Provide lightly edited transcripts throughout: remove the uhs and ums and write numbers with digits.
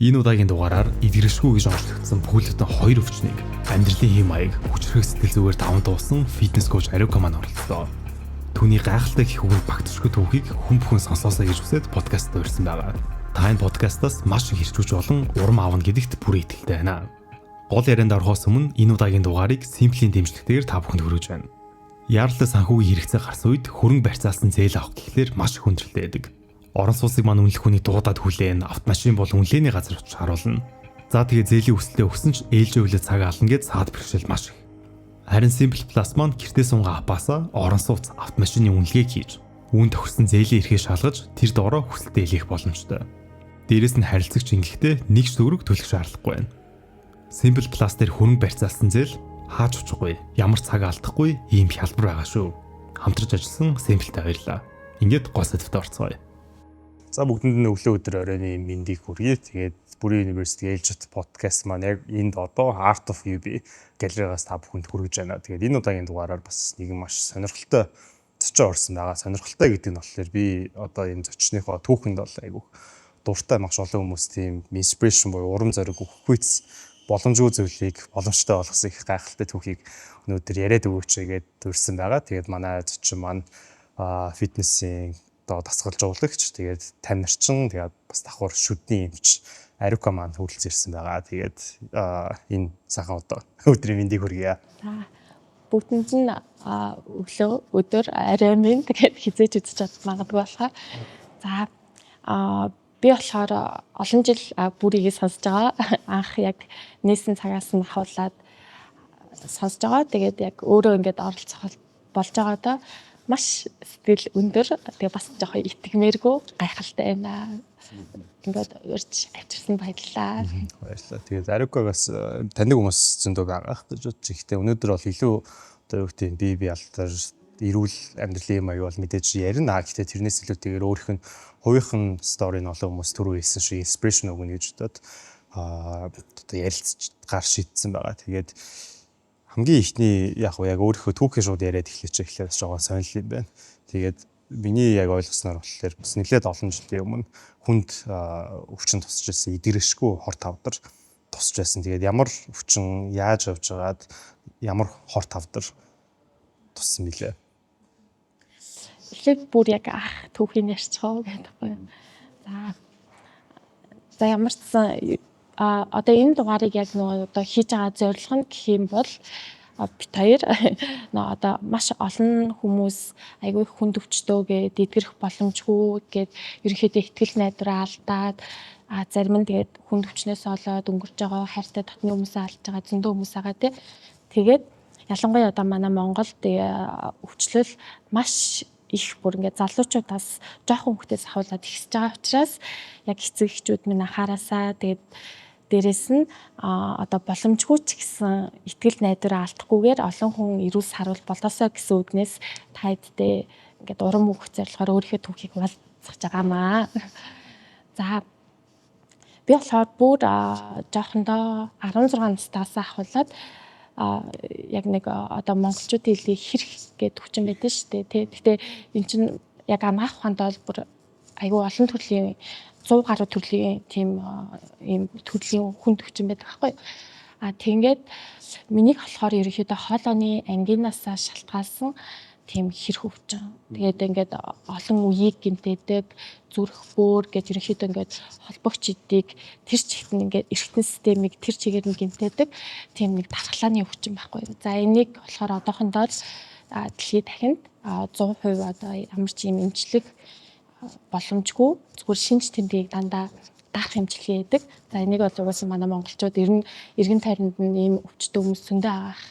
Энэ удаагийн дугаараар эдгэршгүй гэж онцлогдсон бүхэл бүтэн хоёр өвчнийг амьдралын хэм маяг, хүчирхэг сэтгэл зүгээр даван дуусан фитнес коуч Ариука маань оролцлоо. Түүний гайхалтай гэх үгэнд багтшгүй түүхийг хүн бүхэн сонсоосой гэж хүсээд подкастт урьсан байгаа. Та энэ подкастаас маш их хэрч хүч болон урам авна гэдэгт бүр итгэлтэй байна. Гол ярианд орохоос өмнө энэ удаагийн дугаарыг Simply-ийн дэмжлэгтэйгээр та бүхэнд хүргэж байна. Яаралтай санхүүгийн хэрэгцээ гарсан үед хөрөнгө барьцаалсан зээл авах гэхлээр маш их хүндрэлтэй байдаг. Орон сууцыг маань үнэлэх хүний дуудаад хүлээн, автомашин бол үнэлгээний газар очиж харуулна. За, тэгээ зээлийн хүсэлтээ өгсөн ч ээлжээ хүлээ цаг ална гэд саад бэрхшээл маш их. Харин Simple Plus маань гэртээ сунгаа app аасаа орон сууц, автомашины үнэлгээг хийж, үүн тохирсон зээлийн эрхээ шалгаж, тэр доороо хүсэлтээ илгээх боломжтой. Дээрээс нь харилцагч ингэхдээ нэг ч төгрөг төлөх шаардлагагүй байна. Simple Plus дээр хөрөнгө барьцаалсан зээл хаач очихгүй, ямар цаг алдахгүй ийм хялбар байгаа шүү. Хамтарч ажилласан Simple-тэй баярлалаа. Ингээд гол сэдвтэ орцгоё. За, бүгдэнд нь өглөө, өдөр, оройн мэндийг хүргэе. Тэгээд Бүрийн University ээлжит подкаст маань яг энд одоо Art of UB галерейгаас та бүхэнд хүргэж байна. Тэгээд энэ удаагийн дугаараар бас нэгэн маш сонирхолтой зочин орсон байгаа. Сонирхолтой гэдэг нь болохоор би одоо энэ зочныхоо түүхэнд бол айгүйх дуртай, маш олон хүмүүс тийм inspiration буюу урам зориг өгөхүйц боломжгүй зүйлийг боломжтой болгосон их гайхалтай түүхийг өнөөдөр яриад өгөөч гээд дурсан байгаа. Тэгээд манай зочин маань фитнесийн одоо дасгалжуулагч, тэгээд тамирчин, тэгээд бас давхар шүдний эмч Ариука маань хүрэлцэн ирсэн байгаа. Тэгээд энэ сайхан одоо өдрийн мэндийг хүргье. За, бүгдэнд нь өглөө, өдөр, орой минь, тэгээд хэзээ ч үзэж чад магадгүй болохоор. За, би болохоор олон жил бүрийгээ сонсож байгаа. Анх яг нээсэн цагаас нь ахуулаад сонсож байгаа. Тэгээд яг өөрөө ингээд оролцох болж байгаа доо маш сэтгэл өндөр. Тэгээ бас жоохон итгэмээргүй гайхалтай байна. Ингээд урьж авчирсан баярлалаа. Баярлалаа. Тэгээд Ариукагаас таньдаг хүмүүс зөндөө байгаа гэж бодож. Гэхдээ өнөөдөр бол илүү одоо юу гэдэг, бие бие алдар, эрүүл амьдралын юм аяг бол мэдээж ярина. Гэхдээ тэрнээс илүүтэйгээр өөрийнх нь хувийнх нь story г олон хүмүүс түрүү хэлсэн шиг inspiration өгнө гэж бодоод одоо ярилцж гар шийдсэн байгаа. Тэгээд хамгийн ихний яг яг өөрийнхөө түүхээ шууд яриад эхлэч эхлэхээр бас жоохон сонирхол юм байна. Тэгээд миний яг ойлгосноор болохоор бас нэлээд олон жилийн өмнө хүнд өвчин тусч байсан, эдгэрэшгүй хор тавдар тусч байсан. Тэгээд ямар өвчин, яаж явж байгаад, ямар хор тавдар туссан билээ? Эхлээд бүр яг ах түүхийг ярьчих уу гэдэг байхгүй. За. За, ямар ч сан одоо энэ дугаарыг яг нөгөө одоо хийж байгаа зорилго нь гэх юм бол бит хоёр нөө одоо маш олон хүмүүс айгүй их хүнд өвчтөө гээд эдгэрэх боломжгүй гээд ерөнхийдөө итгэл найдвараа алдаад, зарим нь тэгээд хүнд өвчнөөс болоод өнгөрч байгаа хайртай дотны хүмүүсээ алдж байгаа зөндөө хүмүүс байгаа, тий. Тэгээд ялангуяа одоо манай Монголд өвчлөл маш их, бүр ингээд залуучуудаас, жоохон хүүхдээс ахуулаад ихсэж байгаа учраас яг эцэг эхчүүд минь анхаараасаа, тэгээд дээрэс нь одоо боломжгүй ч гэсэн итгэл найдвараа алдахгүйгээр олон хүн эрүүл саруул болоосой гэсэн үднээс та хэдтэй ингээд урам өгөх зорилгоор өөрийнхөө түүхийг хуваалцах байгаамаа. За, би болохоор бүр жоохондоо 16 настайгаас ахуулаад яг нэг одоо монголчуудын хэлний хэрх гэдэг өвчин байдаг шүү дээ, тий. Гэхдээ эн чинь яг анагаах ухаанд бол бүр айгүй олон төрлийн, 100 гаруй төрлийн тийм ийм төрлийн хүнд өвчин байдаг байхгүй. А тэгээд минийх болохоор ерөнхийдөө хоолойны ангинаасаа шалтгаалсан тийм хэрх өвчин. Тэгээд ингээд олон үеийг гэмтээдэг, зүрх, бөөр гэж ерөнхийдөө ингээд холбогч идийг тэр чигт нь ингээд эргэтэн системийг тэр чигээр нь гэмтээдэг тийм нэг дархлааны өвчин байхгүй юу. За, энийг болохоор одоохондоо л дэлхийд дахинд 100% одоо ямар ч юм эмчлэх боломжгүй, зүгээр шинж тэмдгийг дандаа даах эмчилгээ хийдэг. За, энийг бол угаасаа манай монголчууд ер нь эргэн тойронд нь ийм өвчтөй хүмүүс зөндөө агаах.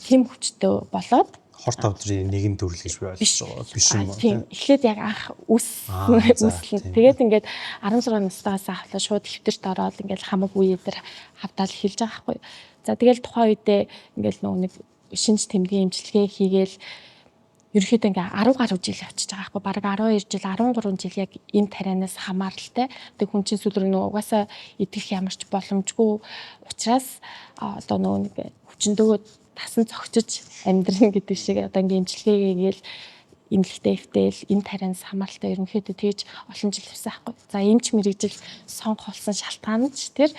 Тийм өвчтөй болоод Хор тавдрын нэгэн төрөл гэж би ойлгож байгаа. Биш юм уу? Тийм. Эхлээд яг анх үс үүслэн. Тэгээд ингээд 16 настайгаас авлаа шууд хэвтэрт ороод ингээд хамаг үе дээр хавдаал эхэлж байгаа байхгүй. За, тэгэл тухайн үедээ ингээд нөгөө нэг шинж тэмдгийн эмчилгээ хийгээл ерөнхийдөө ингээ 10 гаруй жил явчихж байгаа байхгүй, бараг 12 жил, 13 жил яг энэ тарианаас хамааралтай. Тэг хүн чинь сүүлрүү нөгөө угаасаа идэх ямар ч боломжгүй учраас одоо нөгөө нэг өвчнөдөө тасан цогчиж амьдрна гэдэг шиг одоо ингээ эмчилгээ хийгээл. Эмнэлэгтээ эвтээл эм тарианаас хамааралтай ерөнхийдөө тэгж олон жил явсан байхгүй. За, эмч мэргэжил сонгох болсон шалтгаан нь ч тэр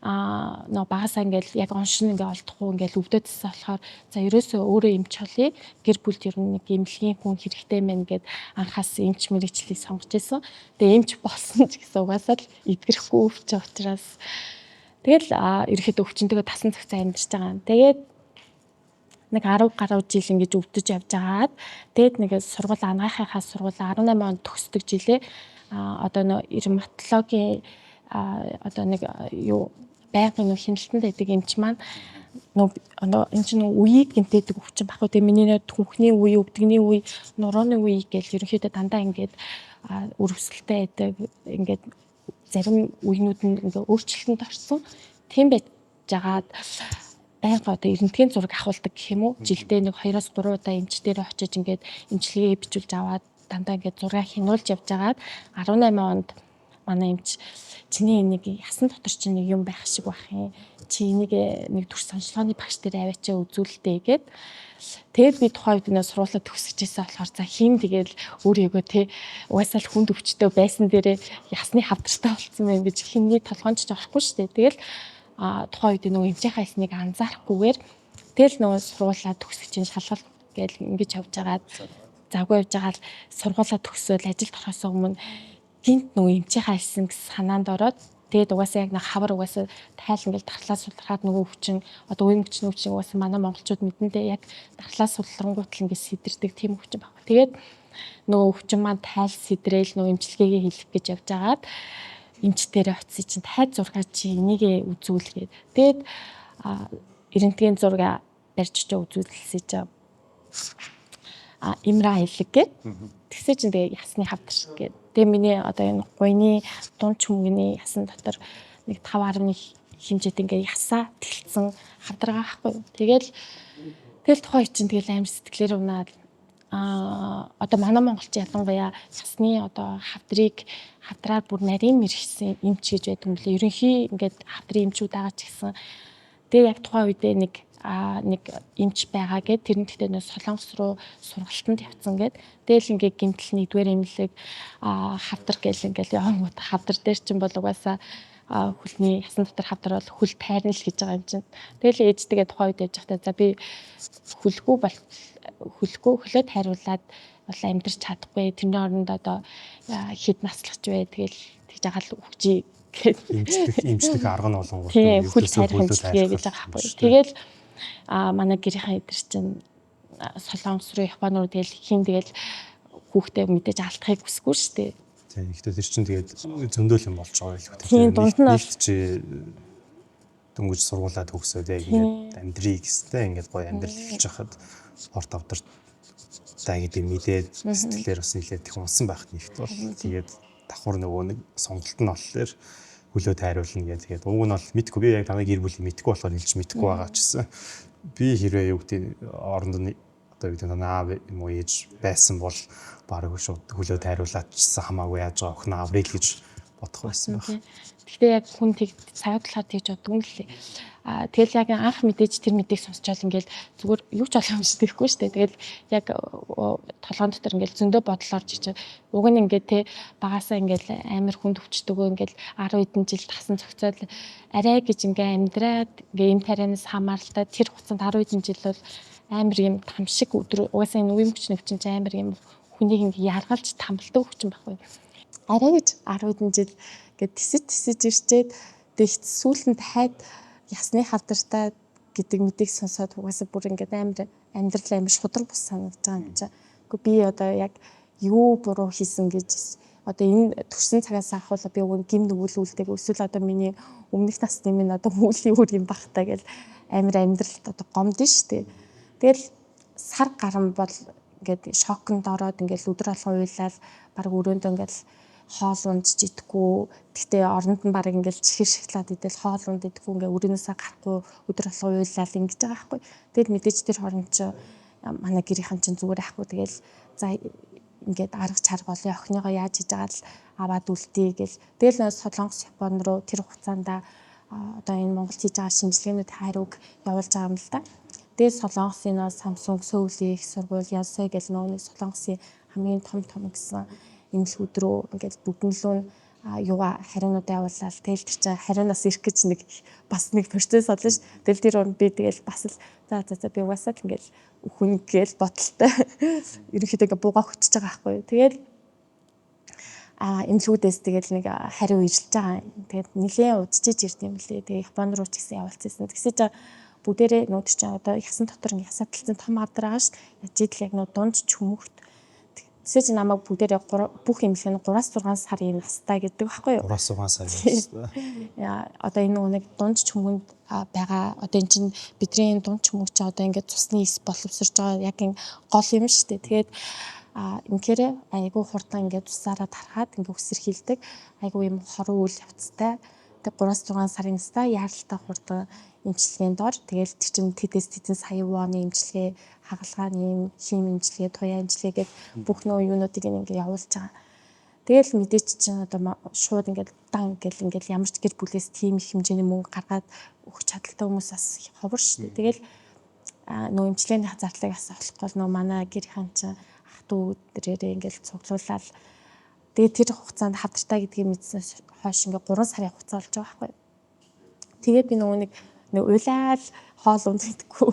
нөө багасаа ингээл яг оншин ингээ олдохгүй ингээл өвдөдсөн болохоор, за, ерөөсөө өөрөө эмч болъё. Гэр бүлд ер нь нэг эмнэлгийн хүн хэрэгтэй мэн гэд анхаас эмч мэргэжлийг сонгож исэн. Тэгээ эмч болсон ч гэсэн угаасаа л эдгэрэхгүй өвч учраас тэгэл ерөөхдөө өвчнөдөө тасан цогцоо амьдарч байгаа. Тэгээд нэг 10 гаруй жил ингэж өвдөж явж байгаад, тэгээд нэг сургууль, анагаахынхаа сургууль 18 онд төгсдөг жилээ одоо нөө ревматологийн одоо нэг юу байнгын нөө хяналтанд байдаг эмч маань нөө одоо энэ чинь үеийг гэмтээдэг өвчин байхгүй. Тэгээ миний нөө түнхний үе, өвдөгний үе, нурууны үе гэл ерөнхийдөө дандаа ингээд өрөвсөлтэй байдаг. Ингээд зарим үеинүүд нь ингээ өөрчлөлтөнд орсон. Тийм байж жагаад байнга одоо рентген зураг авахулдаг гэх юм уу. Жилдээ нэг 2-оос 3 удаа эмч дээр очиж ингээд эмчилгээ бичүүлж аваад дандаа ингээд зураг хянуулж явж байгаад 18 онд манай эмч "Чиний нэг ясан дотор чинь нэг юм байх шиг байх юм. Чи энийг нэг төрс онцлогооны багш дээр аваачаа үзүүлдэ" гээд. Тэгээд би тухайн үед нэ сургуулаа төгсөж байсан болохоор, за, хин тэгэл өөрийгөө те угаасаа л хүнд өвчтөө байсан дээрээ ясны хавдартай болцсон байх гэж хинний толгойн ч орохгүй шүү дээ. Тэгэл тухайн үед нөгөө эмчийнхаа хэлснийг анзаарахгүйгээр тэгэл нөгөө сургуулаа төгсөж чинь шалгалт гээл ингэж явж байгаад, завгүй явж байгаа л сургуулаа төгсөөл ажилд орохоос өмнө гинт нөгөө эмчийнхаа хэлсэн гэсэн санаанд ороод, тэгээд угаасаа яг нэг хавар угаасаа тайл ингээл дарлаа сулрахад нөгөө өвчин, одоо үе мөчний өвчин угаасаа манай монголчууд мэдэндээ яг дарлаа сулрангуут л ингээд сэдэрдэг тийм өвчин баг. Тэгээд нөгөө өвчин маань тайл сэдрээл нөгөө эмчилгээгээ хийх гэж явж байгаад эмч дээрээ очисон чинь "Тайз зургаа чи энийгээ үзүүлгээд." Тэгээд рентген зураг барьж очиж үзүүлсэн чинь имра хэлэг гээд. Тэгсээ чинь тэгээ ясны хавдар гээд. Тэгээ миний одоо энэ гуйны дунд чүмгэний ясан дотор нэг 5.1 хэмжээд ингээ ясаа тэлцэн хавдар байгаа байхгүй юу. Тэгэл тухайн чинь тэгэл амар сэтгэлээр унаад, одоо манай монголч ялангуяа ясны одоо хавдрыг хавдраар бүр нарийн мэрэгсэн эмч гэж байдаг юм лээ. Ерөнхий ингээд хавдрын эмчүүд байгаа ч гэсэн. Тэгээ яг тухайн үедээ нэг эмч байгаа гэд, тэр нь гэхдээ нөө Солонгос руу сургалтанд явцсан гэд. Тэгэл ингээ гимтэл нэгдүгээр эмнэлэг хавдар гэл ингээл явангууд хавдар дээр чинь бол угаасаа хөлний ясан дотор хавдар бол хөл тайрна л гэж байгаа юм чинь. Тэгэл ээжтэйгээ тухайн үед явж байхдаа, за, би хөлгүй бол хөлгүй хөлөө тайруулаад бол амьдрч чадахгүй. Тэрний оронд одоо хэд наслахч вэ? Тэгэл тэгж байгаа л үхжий гэд. Эмчлэх арга нь болонгууд хөл тайрах эмчилгээ гэж байгаа байхгүй. Тэгэл манай гэрийнхэн эдэр чинь Солонгос руу, Япон руу тэгэл хин тэгэл хүүхдээ мэдээж алдахыг хүсэхгүй шүү дээ. Тийм. Гэхдээ тэр чинь тэгээд зөндөөл юм болж байгаа юм. Тийм, дунд нь нэгт чи дөнгөж сургуулаа төгсөөд яг ингээд амьдрыг гэстэй ингээд гоё амьдрал эхэлж хахад хорт авдартай гэдэг мэдээд сэтгэлээр бас нэлээд их унсан байх нэгт бол тэгээд давхар нөгөө нэг сонголт нь болохоор хөлөө тайруулна гэх. Тэгээд уг нь бол мэдгүй, би яг танай гэр бүлийг мэдгүй болохоор хэлж мэдгүй байгаа ч гэсэн би хэрвээ юу гэдэг оронд нь одоо юу гэдэг танай аав юм уу ээж байсан бол бараг шууд хөлөө тайруулаадчсан хамаагүй яаж байгаа охин аврыг гэж бодох байсан байх. Гэхдээ яг хүн тэг саяудлахаар тэгж боддог юм лээ. Тэгэл яг анх мэдээж тэр мэдээг сонсчоол ингээл зүгээр юу ч болох юм шиг тэгэхгүй шүү дээ. Тэгэл яг толгоон дотор ингээл зөндөө бодол орж ич. Уг нь ингээд те багасаа ингээл амар хүнд өвчтөгөө ингээл 10 хэдэн жил тасан цогцоод арай гэж ингээ амьдраад ингээ юм тарианаас хамааралтай тэр хугацаанд 10 хэдэн жил бол амар юм там шиг өдөр, угаасаа энэ үеийн хүчин өвчин чинь амар юм хүнийг ингээ яргалж тамалдаг өвчин байхгүй. Арай гэж 10 хэдэн жил ингээд тисэж тисэж ирчээд тэг сүүлд нь тайд ясны хавдартай гэдэг мэдээг сонсоод угаасаа бүр ингээд амар амьдрал амар шудраг бус санагдаж байгаа юм чинь. Гэхдээ би одоо яг юу буруу хийсэн гэж, одоо энэ төрсэн цагаас ахвал би уг гим нүгэл үлдээг эсвэл одоо миний өмнөх насны минь одоо хүүлийн үр юм бахтай гэл амар амьдралд одоо гомдсон шүү дээ. Тэгэл сар гарan бол ингээд шоконд ороод ингээд өдөр болгон уйлал баг өрөөндөө ингээд хоол ундж идэхгүй. Гэхдээ оронд нь баг ингээл чихэр шоколад идэл хоол унд идэхгүй, ингээ өрөөнөөсөө гарахгүй өдөр болгон уйлал ингэж байгаа байхгүй. Тэгэл мэдээж тэр хооронд чи манай гэрийнхэн чинь зүгээр байхгүй. Тэгэл за, ингээд арга чарга болъё, охиныгоо яаж хийж байгаа л аваад үлдээе гэл. Тэгэл Солонгос, Япон руу тэр хугацаанд одоо энэ Монголд хийж байгаа шинжилгээнүүд хариуг явуулж байгаа юм л да. Тэгээд Солонгосын нөө Samsung, Сөүлийн их сургууль, Янсой гэл нөө нэг Солонгосын хамгийн том том гэсэн эмнэлгүүд рүү ингээд бүгдэн лүү юугаа хариунуудаа явуулаад, тэгэл тэр чинь хариунаас ирэх гэж нэг бас нэг процесс болно ш. Тэгэл тэр оронд би тэгэл бас л за за за би угаасаа л ингээл өхөн гээл бодолтой. Ерөнхийдөө ингээ буугаа хөчөж байгаа байхгүй. Тэгэл эмнэлгүүдээс тэгэл нэг хариу ирж байгаа. Тэгээд нэлээд удажиж ирд юм лээ. Тэгээ Япон руу ч гэсэн явуулчихсан. Тэгсээ чи бүгдээрээ нүүд чинь одоо ясан дотор ингээ ясаа талцсан том авдар байгаа ш. Яаж идэл яг нөө дунд чөмөгт. Тэгсээ чи намайг бүгдээрээ бүх эмнэлэг нь 3-6 сарын настай гэдэг байхгүй юу? 3-6 сарын настай. Яа, одоо энэ нөгөө нэг дунд чөмгөнд байгаа, одоо эн чинь бидний энэ дунд чөмөг чи одоо ингээд цусны эс боловсрож байгаа яг энэ гол юм шүү дээ. Тэгээд үнэхээр айгүй хурдан ингээд цусаараа тархаад ингээд өсөрхийлдэг. Айгүй юм хорон үйл явцтай. Тэг 3-6 сарын настай яаралтай хурдан эмчилгээнд ор. Тэгэл тэр чинь тэдээс тэдэн сая воны эмчилгээ, хагалгааны юм, хим эмчилгээ, туяа эмчилгээ гэх бүх нөө юунуудыг ингээд явуулж байгаа. Тэгэл мэдээч чинь одоо шууд ингээд дан гэл ингээд ямар ч гэр бүлээс тийм их хэмжээний мөнгө гаргаад өгч чадaltaй хүмүүс бас ховор шүү дээ. Тэгэл нөө эмчилгээний зардлыг бас олохгүй нөө манай гэрийнхэн чинь ах дүү дээрээ ингээд цуглуулаад, тэгээд тэр хугацаанд хавдартай гэдгийг мэдсэнээс хойш ингээд 3 сарын хугацаа болж байгаа байхгүй. Тэгээд би нөгөө нэг нэг уйлаал хоол унд идэхгүй,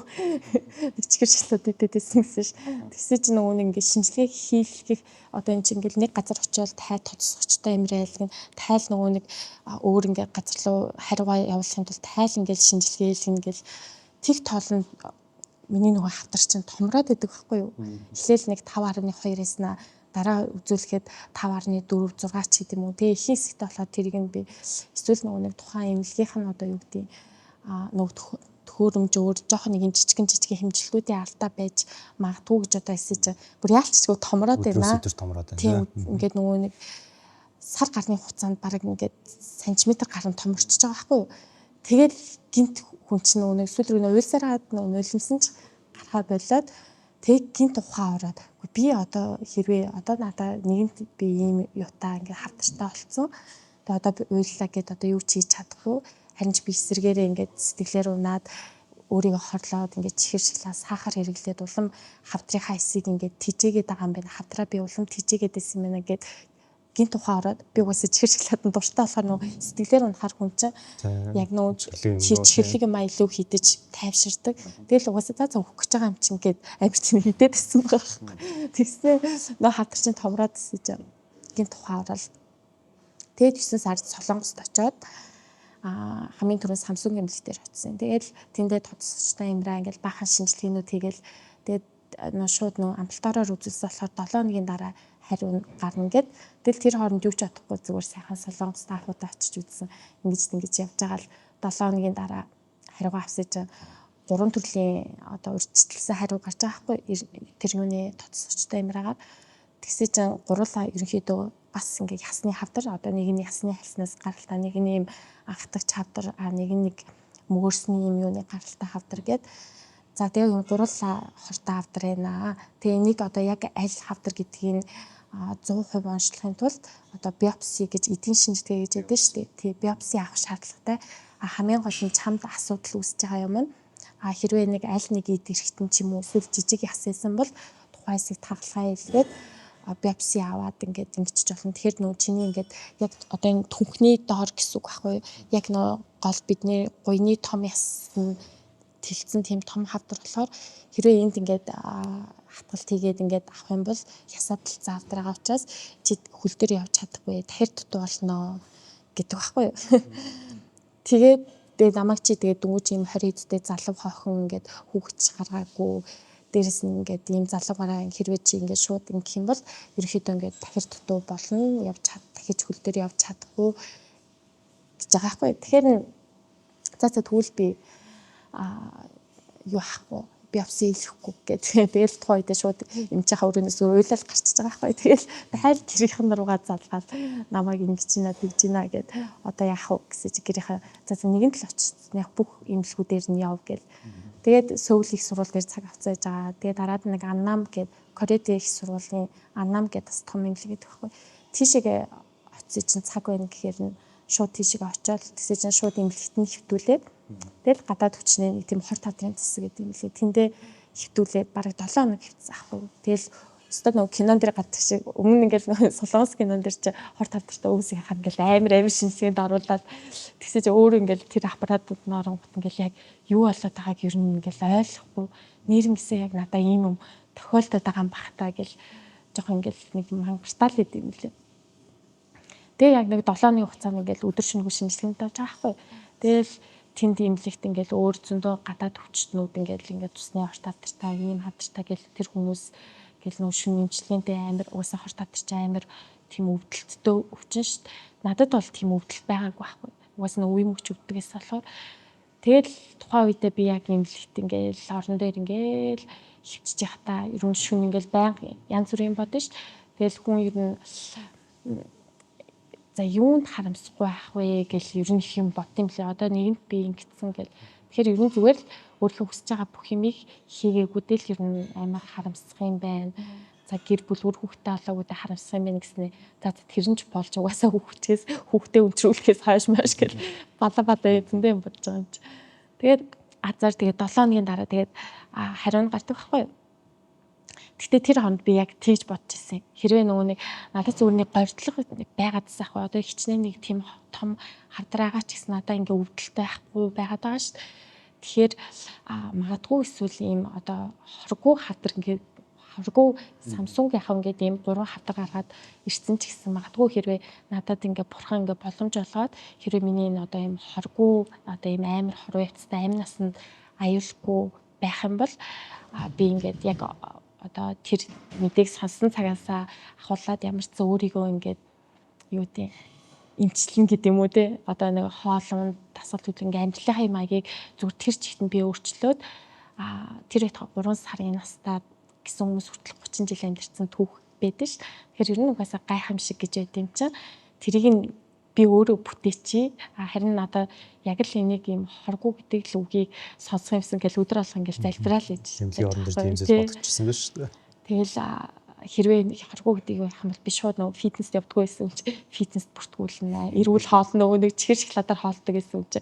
нэг чихэр шалууд идээд байсан гэсэн ш. Тэгсээ чи нөгөө нэг ингээд шинжилгээ хийлгэх, одоо энэ чинь ингээд нэг газар очиод тай тоцсогчтой эмрээлгэн тайл нөгөө нэг өөр ингээд газар руу хариугаа явуулахын тулд тайл ингээд шинжилгээ хийлгэн гэл тэг тоолонд миний нөгөө хавдар чинь томроод идэг байхгүй юу. Эхлээл нэг 5.2-ээс на дараа үзүүлэхэд 5.4 6 ч гэдэм үү. Тэгээ их хэсэгтэй болохоор тэрийг нь би эсвэл нөгөө нэг тухайн эмнэлгийнх нь одоо юу гэдэг нөгөө төхөөрөмж өөр жоохон нэг юм жижигэн жижигэн хэмжилтүүдийн алдаа байж магадгүй гэж одоо эсэж бүр яалччгүй томроод байна. Өдөр томроод байна. Тийм, ингээд нөгөө нэг сар гарны хугацаанд бараг ингээд сантиметр гарan томорчж байгаа байхгүй юу. Тэгэл гинт хүн чинь нөгөө нэг сүүл рүү нөө уйлсараад нөгөө нулимсан ч гарахаа болоод тэг гинт ухаан ороод, би одоо хэрвээ одоо надаа нэгэнт би ийм юутаа ингээд хавдартай болцсон. Тэгээ одоо би уйллаа гэд одоо юу ч хийж чадахгүй. Харин ч би эсэргээрээ ингээд сэтгэлээр унаад өөрийгөө хорлоод ингээд чихэр шилаа сахар хэрэглээд улам хавдрынхаа эсийг ингээд тижээгээд байгаа юм байна. Хавдраа би улам тижээгээд байсан юм байна гэд гинт ухаан ороод, би угаасаа чихэр шоколадын дуртай болохоор нөө сэтгэлээр унахаар хүн чинь яг нөө чихэрлэг юм илүү хидэж тайвширдаг. Тэгэл угаасаа за за өгөх гэж байгаа юм чинь гэд амар тийм хидээд байсан байгаа байхгүй. Тэгснээ нөө хавдар чинь томроод ирсэн чинь гинт ухаан ороод, тэгээд 9 сард Солонгост очиод хамгийн түрүүнд Samsung эмнэлэг дээр очсон. Тэгэл тэндээ тодсогчтой юмраа ингээл баахан шинжилгээнүүд хийгээл, тэгээд нөө шууд нөө амбулаториор үзүүлсэн болохоор 7 хоногийн дараа хариу гарна гэд. Тэгэл тэр хооронд юу ч бодохгүй зүгээр сайхан Солонгос таахуудаа очиж үзсэн. Ингэж ингэж явж байгаа л 7 хоногийн дараа хариугаа авсан чинь гурван төрлийн одоо урьдчилсан хариу гарч байгаа байхгүй, тэр юуны тодсогчтой юмраагаар. Тэгсээ чинь гурлаа ерөнхийдөө бас ингээ ясны хавдар, одоо нэг нь ясны халснаас гаралтай, нэг нь юм анхдагч хавдар, а нэг нь нэг мөгөрсний юм юуны гаралтай хавдар гэд. За, тэгээ юм гурлаа хортой хавдар байна. Тэгээ энийг одоо яг аль хавдар гэдгийг 100% онцлохын тулд одоо биопси гэж эдийн шинжилгээ гэж ядсан шүү дээ. Тэгээ биопси авах шаардлагатай. А хамгийн гол нь чамд асуудал үүсэж байгаа юм нь хэрвээ нэг аль нэг эд эрхтэн ч юм уу эсвэл жижиг яс байсан бол тухайн хэсэг тагалгаа илгээд биопси аваад ингээд ингэчих болно. Тэгэхээр нөө чиний ингээд яг одоо энэ түнхний доор гэсэн үг байхгүй юу? Яг нөө гол бидний гуйны том яс нь тэлцэн тийм том хавдар болохоор хэрвээ энд ингээд хатгалт хийгээд ингээд авах юм бол ясаа талцсан хавдар байгаа учраас чи хөл дээр явж чадахгүй, дахир дутуу болно гэдэг байхгүй юу. Тэгээд тэгээ намайг чи тэгээд дөнгөж ийм 20 эдтэй залуу хохин ингээд хүүхч гаргаагүй, дээрэс нь ингээд ийм залуу гараа хэрвээ чи ингээд шууд ингэх юм бол ерөнхийдөө ингээд дахир дутуу болно, явж чад, дахиж хөл дээр явж чадахгүй гэж байгаа байхгүй. Тэгэхээр за за тэгвэл би юу ахгүй, биопси хийхгүй гэх. Тэгэл тухайн үедээ шууд эмчийнхаа өрөөнөөс уйлал гарчиж байгаа байхгүй. Тэгэл дахиад гэрийнхэн руугаа залгаад намайг ингэж ийна тэгж ийна гэд, одоо яах вэ гэсэн чи гэрийнхээ за за нэгэн тал очиж яг бүх эмнэлгүүдээр нь яв гэл. Тэгээд Сөүл их сургууль дээр цаг авцааж байгаа. Тэгээд дараад нэг Аннам гэд Кореад их сургуулийн Аннам гэд бас том эмнэлэг гэдэг байхгүй. Тийшээгээ очив чинь цаг байна гэхээр нь шууд тийшээгээ очиод тэгсээ чинь шууд эмнэлэгт нь хэвтүүлээд. Тэгэл гадаад хүчний нэг тийм хор тадрын засаг гэдэг юм лээ. Тэндээ хэвтүүлээд бараг 7 хоног хэвтсэн аахгүй. Тэгэл өстой нөгөө кинон дээр гардаг шиг өмнө ингээл нөгөө солонгос кинон дээр чи хор тавдартай өвс яхад ингээл амар амар шинжилгээнд оруулаад тэгсэж чи өөрөө ингээл тэр аппаратууд нь оронгот ингээл яг юу болоод байгааг ер нь ингээл ойлгохгүй нэрнгэсээ яг надаа ийм юм тохиолдоод байгаа юм бах та гэл жоохон ингээл нэг мангартаал идэм юм лээ. Тэгээ яг нэг 7 хоногийн хугацаанд ингээл өдөр шөнөгүй шинжилгээнд орж байгаа байхгүй. Тэгэл тэнд имлэгт ингээл өөр зөндөө гадаад хүчтнүүд ингээл ингээд цусны орт тавдартай ийм хавдартай гэл тэр хүмүүс гэл нөө шүн имчилгээндээ амар угаасаа хор тавдар чи амар тийм өвдөлттэй өвчин шүү дээ. Надад бол тийм өвдөлт байгаагүй байхгүй. Угаасаа нөө үе мөч өвддгээс болохоор тэгэл тухайн үедээ би яг имлэгт ингээл орон дээр ингээл хөвчж явахдаа ер нь шүн ингээл байнга янз бүрийн бодно шүү дээ. Тэгэл хүн ер нь за юунд харамсахгүй байх вэ гэл ер нь их юм бод юм лээ. Одоо нэгэнт би ингэсэн гэл. Тэгэхээр ер нь зүгээр л өөрийнхөө хүсэж байгаа бүх юмыг хийгээгүүдээ л ер нь амар харамсах юм байна. За гэр бүл үр хүүхдээ олоогүйдээ харамсах юм байна гэснээр за тэр нь ч болж угаасаа хүүхчээс хүүхдээ өнчрүүлэхээс хойш маш гэл бала бала эзэндээ юм бодож байгаа юм чи. Тэгээд азар тэгээд 7 хоногийн дараа тэгээд хариу нь гардаг байхгүй юу? Гэхдээ тэр хонд би яг тэгж бодож ирсэн. Хэрвээ нөгөө нэг надад зүгээр нэг горьдлого байгаадсан ах. Одоо хичнээн нэг тийм том хавдраагаа ч гэсэн надад ингээ өвдөлттэй байхгүй байгаад байгаа шүү дээ. Тэгэхээр магадгүй эсвэл ийм одоо хоргүй хавдар ингээ хоргүй Samsung яхав ингээд ийм гурван хавдар гаргаад ирсэн ч гэсэн магадгүй хэрвээ надад ингээ бурхан ингээ боломж олгоод хэрвээ миний энэ одоо ийм хоргүй одоо ийм амар хоруу явцтай амь насанд аюулгүй байх юм бол би ингээд яг одоо тэр мэдээг сонссон цагаасаа ахуулаад ямар ч зэн өөрийгөө ингээд юу гэдэг эмчлэн гэдэг юм уу те одоо нэг хоолунд дасгал төлөв ингээ амьдралынхаа юм маягийг зүгээр тэр чигт нь би өөрчлөөд тэр их 3 сарын настай гэсэн хүмүүс хүртэл 30 жил амьдарсан түүх байдаг ш. Тэгэхээр ер нь угаасаа гайхамшиг гэж байд юм чинь тэрийг нь би өөрөө бүтээчи. Харин надад яг л энийг юм хоргүй гэдэг л үгийг сонсох юмсан гэл өдөр алга ингээл залбираал гэж. Тэмдгийн орон дээр тийм зүйл бодогдчихсан байх шүү дээ. Тэгэл хэрвээ хоргүй гэдгийг байх юм бол би шууд нөгөө фитнест явдггүй байсан юм чи фитнест бүртгүүлнэ. Эрүүл хоол нөгөө нэг чихэр шоколадаар хоолдог гэсэн юм чи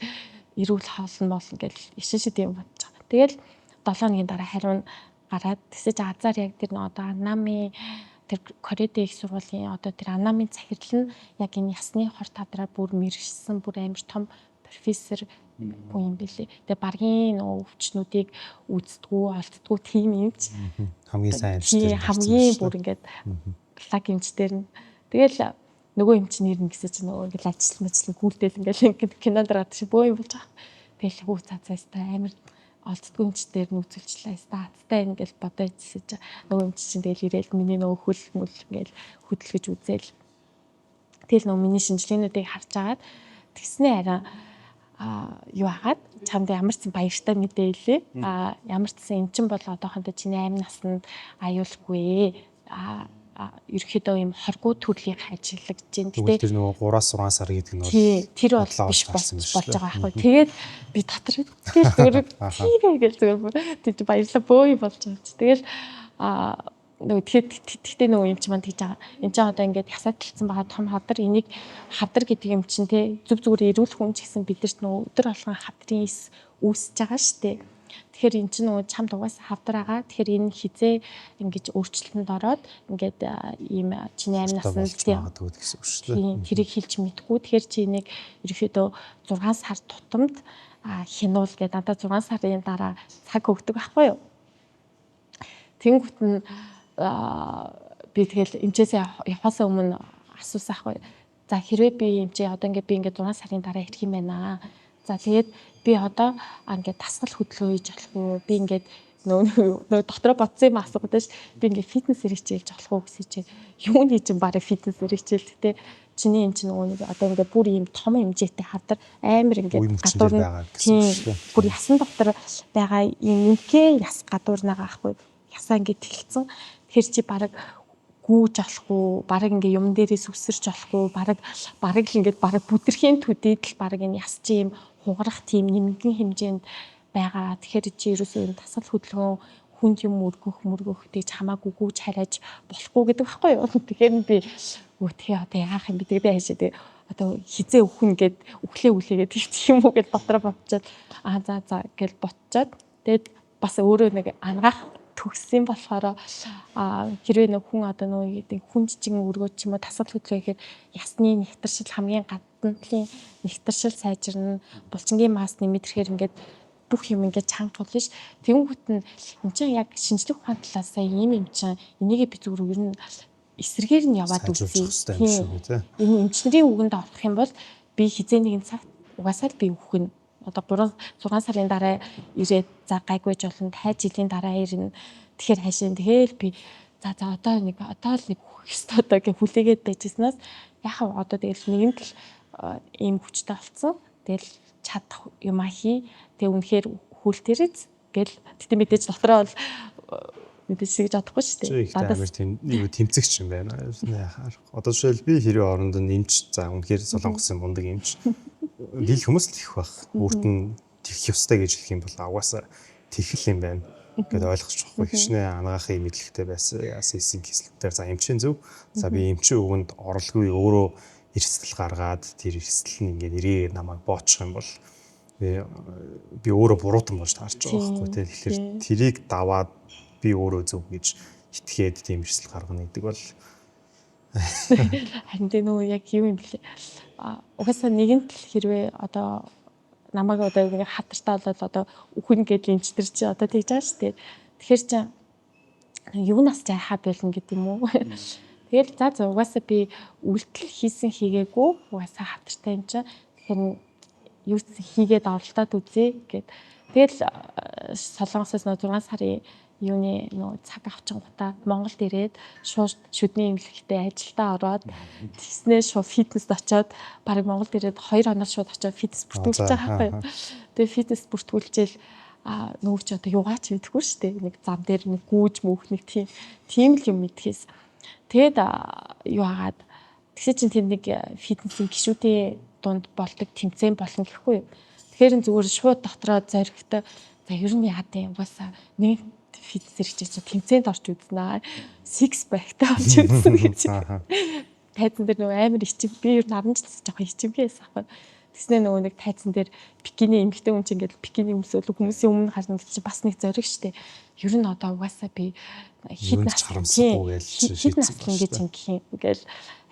эрүүл хоолно болно гэл ишин шид юм бодож байгаа. Тэгэл 7 хоногийн дараа хариу нь гараад тэсэж азар яг тэр нөгөө одоо Анамын тэр Коред их сургуулийн одоо тэр Анамын захирал нь яг энэ ясны хор тадраар бүр мэрэгшсэн бүр амар том профессор хүн юм бэлээ. Тэгээ баргийн нөгөө өвчнүүдийг үздэггүй, олддгүй тийм юмч. Хамгийн сайн эмчтэр. Хамгийн бүр ингээд лаг эмчтэр нь. Тэгэл нөгөө эмч нэр нь гэсэн чинь нөгөө ингээд ажил мажил гүйлтэл ингээд кинонд гардаг шиг бөө юм болж байгаа. Тэгэл хүү цаа цаастай амар олддгүй эмчтэр нь үзүүлчлээ. Статтай ингээл бодоо ичсэн чи нөгөө эмч чинь тэгэл ирээл миний нөгөө хөл мөл ингээл хөдөлгөж үзээл. Тэгэл нөгөө миний шинжилгээнүүдийг харж агаад тэгснээ арай юу агаад чамд ямар ч баяртай мэдээ илээ. Ямар ч сан эн чин бол одоохондоо чиний амь насанд аюулгүй. Ерөөхдөө ийм хоргүй төрлийн ажиглагдж байна. Гэтэ тэр нөгөө 3-6 сар гэдэг нь бол тэр бол биш болж байгаа байхгүй. Тэгээд би дотор тэгэл зүгээр тийм ээ гэж зүгээр тийж баярлаа бөө болж байгаа чи. Тэгэл нөгөө тэгэхдээ нөгөө юм чи маань тэгж байгаа. Энд чинь одоо ингээд ясаа тэлцэн байгаа том хавдар энийг хавдар гэдэг юм чинь те зүг зүгээр эрүүл хүн ч гэсэн бидэрт нөгөө өдөр болгон хавдрын эс үүсэж байгаа штэ. Тэгэхээр эн чинь нөгөө чамд угаасаа хавдар байгаа. Тэгэхээр энэ хизээ ингэж өөрчлөлтөнд ороод ингээд ийм чиний амь насанд магадгүй гэсэн үг шүү дээ. Тэрийг хэлж мэдгүй. Тэгэхээр чи энийг ерөөхдөө 6 сар тутамд хянуул гэдэг надад 6 сарын дараа цаг өгдөг байхгүй юу? Тэнгүүт нь би тэгэл эмчээсээ явахаас өмнө асуусан байхгүй. За хэрвээ би эмчээ одоо ингээд би ингээд 6 сарын дараа ирэх юм байна. За тэгээд би одоо ингээд дасгал хөдөлгөөн хийж болох уу? Би ингээд нөгөө дотроо бодсон юм асуугаад ш. Би ингээд фитнесээр хичээлж болох уу гэсэн чинь юуны чинь барыг фитнесээр хичээлдэг те. Чиний юм чинь нөгөө нэг одоо ингээд бүр ийм том хэмжээтэй хавдар амар ингээд гадуур нь бүр ясан дотор байгаа ийм нэмхээ яс гадуурнагаа ахгүй. Ясаа ингээд тэлцэн. Тэгэхээр чи бараг гүүж болохгүй, бараг ингээ юм дээрээс үсэрч болохгүй, бараг бараг л ингээд бараг бүдэрхийн төдийд л бараг энэ яс чи юм хугарах тийм нэмгэн хэмжээнд байгаа. Тэгэхээр чи ерөөсөө юм дасгал хөдөлгөөн хүнд юм өргөх мөргөх тэгж хамаагүй гүүж харайж болохгүй гэдэг байхгүй юу. Тэгэхээр би өө тэгээ одоо яах юм бэ тэгээ би хайшаа тэгээ Одоо хизээ өхөн гэд үхлээ үлээгээд тийчих юм уу гэд дотроо бодчоод аа за за гэж ботчоод тэгээд бас өөрөө нэг ангаах төгссөн болохоор хэрвээ нэг хүн одоо нөгөө гэдэг хүн жижигэн өргөөд ч юм уу тасал хөдөлгөөн гэхээр ясны нэгтэршил хамгийн гадна талын нэгтэршил сайжирна, булчингийн масс нэмэгдэхээр ингээд бүх юм ингээд чанга болно ш. Тэгэнгүүт нь эн чинь яг шинжлэх ухаан талаас ийм юм чинь энийгээ би зүгээр ер нь эсрэгээр нь яваад үзье. Энэ эмчнэрийн үгэнд орох юм бол би хизээ нэгэн цагт угаасаа л би үхэн. Одоо 3 6 сарын дараа ирээд за гайгүй болно. 50 жилийн дараа ирнэ. Тэгэхээр хаашаа тэгэл би за за одоо нэг одоо л нэг үхэх ёстой одоо гэж хүлээгээд байжсанаас яхав одоо тэгэл нэгэн л ийм хүчтэй болцсон. Тэгэл чадах юмаа хий. Тэгээ үнэхээр хүлтэрэж гэл гэтээ мэдээж дотроо бол мэдээж тэгж чадахгүй шүү дээ. Надаас тийм юу тэмцэгч юм байна. Яхаар. Одоо жишээл би хэрэг оронд нь эмч за үнэхээр Солонгосын мундаг эмч. Дийл хүмүүс л их байх. Өөрт нь тэгэх ёстой гэж хэлэх юм бол угаасаа тэгэх юм байна гэд ойлгочих واخгүй. Хичнээн анагаахын мэдлэгтэй байсан. Яасан хэсэлтээр за эмчийн зөв. За би эмчийн үгэнд оролгүй өөрөө эрсдэл гаргаад тэр эрсдэл нь ингээд нэрээ намайг боочих юм бол би өөрөө буруутан болж таарч байгаа байхгүй тий. Тэгэхээр тэрийг даваад би өөрөө зөв гэж итгээд тийм эрсдэл гаргана гэдэг бол харин тэ нөө яг юу юм бэлээ. Угаасаа нэгэнт л хэрвээ одоо намайг одоо нэг хатартай болоод одоо үхэн гэдэл эмч тэр чи одоо тэгж байгаа шүү дээ. Тэгэхээр чи юунаас жайхаа болно гэдэг юм уу? Тэгэл за за угаасаа би үйлдэл хийсэн хийгээгүй угаасаа хатартай юм чинь. Тэгэхээр юу ч хийгээд оролдоод үзье гэд. Тэгэл Солонгосоос нөө 6 сарын юуны нөө цаг авчингуудаа Монголд ирээд шууд шүдний эмнэлэгтээ ажилдаа ороод тэгснээ шууд фитнест очиод бараг Монголд ирээд 2 хоног шууд очиод фитнес бүртгүүлж байгаа байхгүй юу. Тэгээ фитнес бүртгүүлжээл нөгөө чи одоо юугаач мэдэхгүй шүү дээ. Нэг зам дээр нэг гүүж мөөх нэг тийм л юм мэдхээс. Тэгээд юу агаад тэгсэн чинь тэр нэг фитнесийн гишүүдийн дунд болдог тэмцээн болно гэхгүй юу. Тэгэхээр зүгээр шууд дотроо зоригтой за ер нь яа гэм угаасаа нэг фитнесэр хичээж тэмцээнд орж үзнэ. Six pack-тай болж үзнэ гэж. Тайзан дээр нөгөө амар ичим би ер нь 10 жилээс жоохон ичимхий байсан аахгүй. Тэгснэ нөгөө нэг тайзан дээр бикини эмэгтэй хүн чинь ингээд бикини өмсөөл хүмүүсийн өмнө харна гэж чинь бас нэг зориг штэ. Ер нь одоо угаасаа би хэд нас харамсахгүй гэж хэд нас ингэж ингэх юм ингээл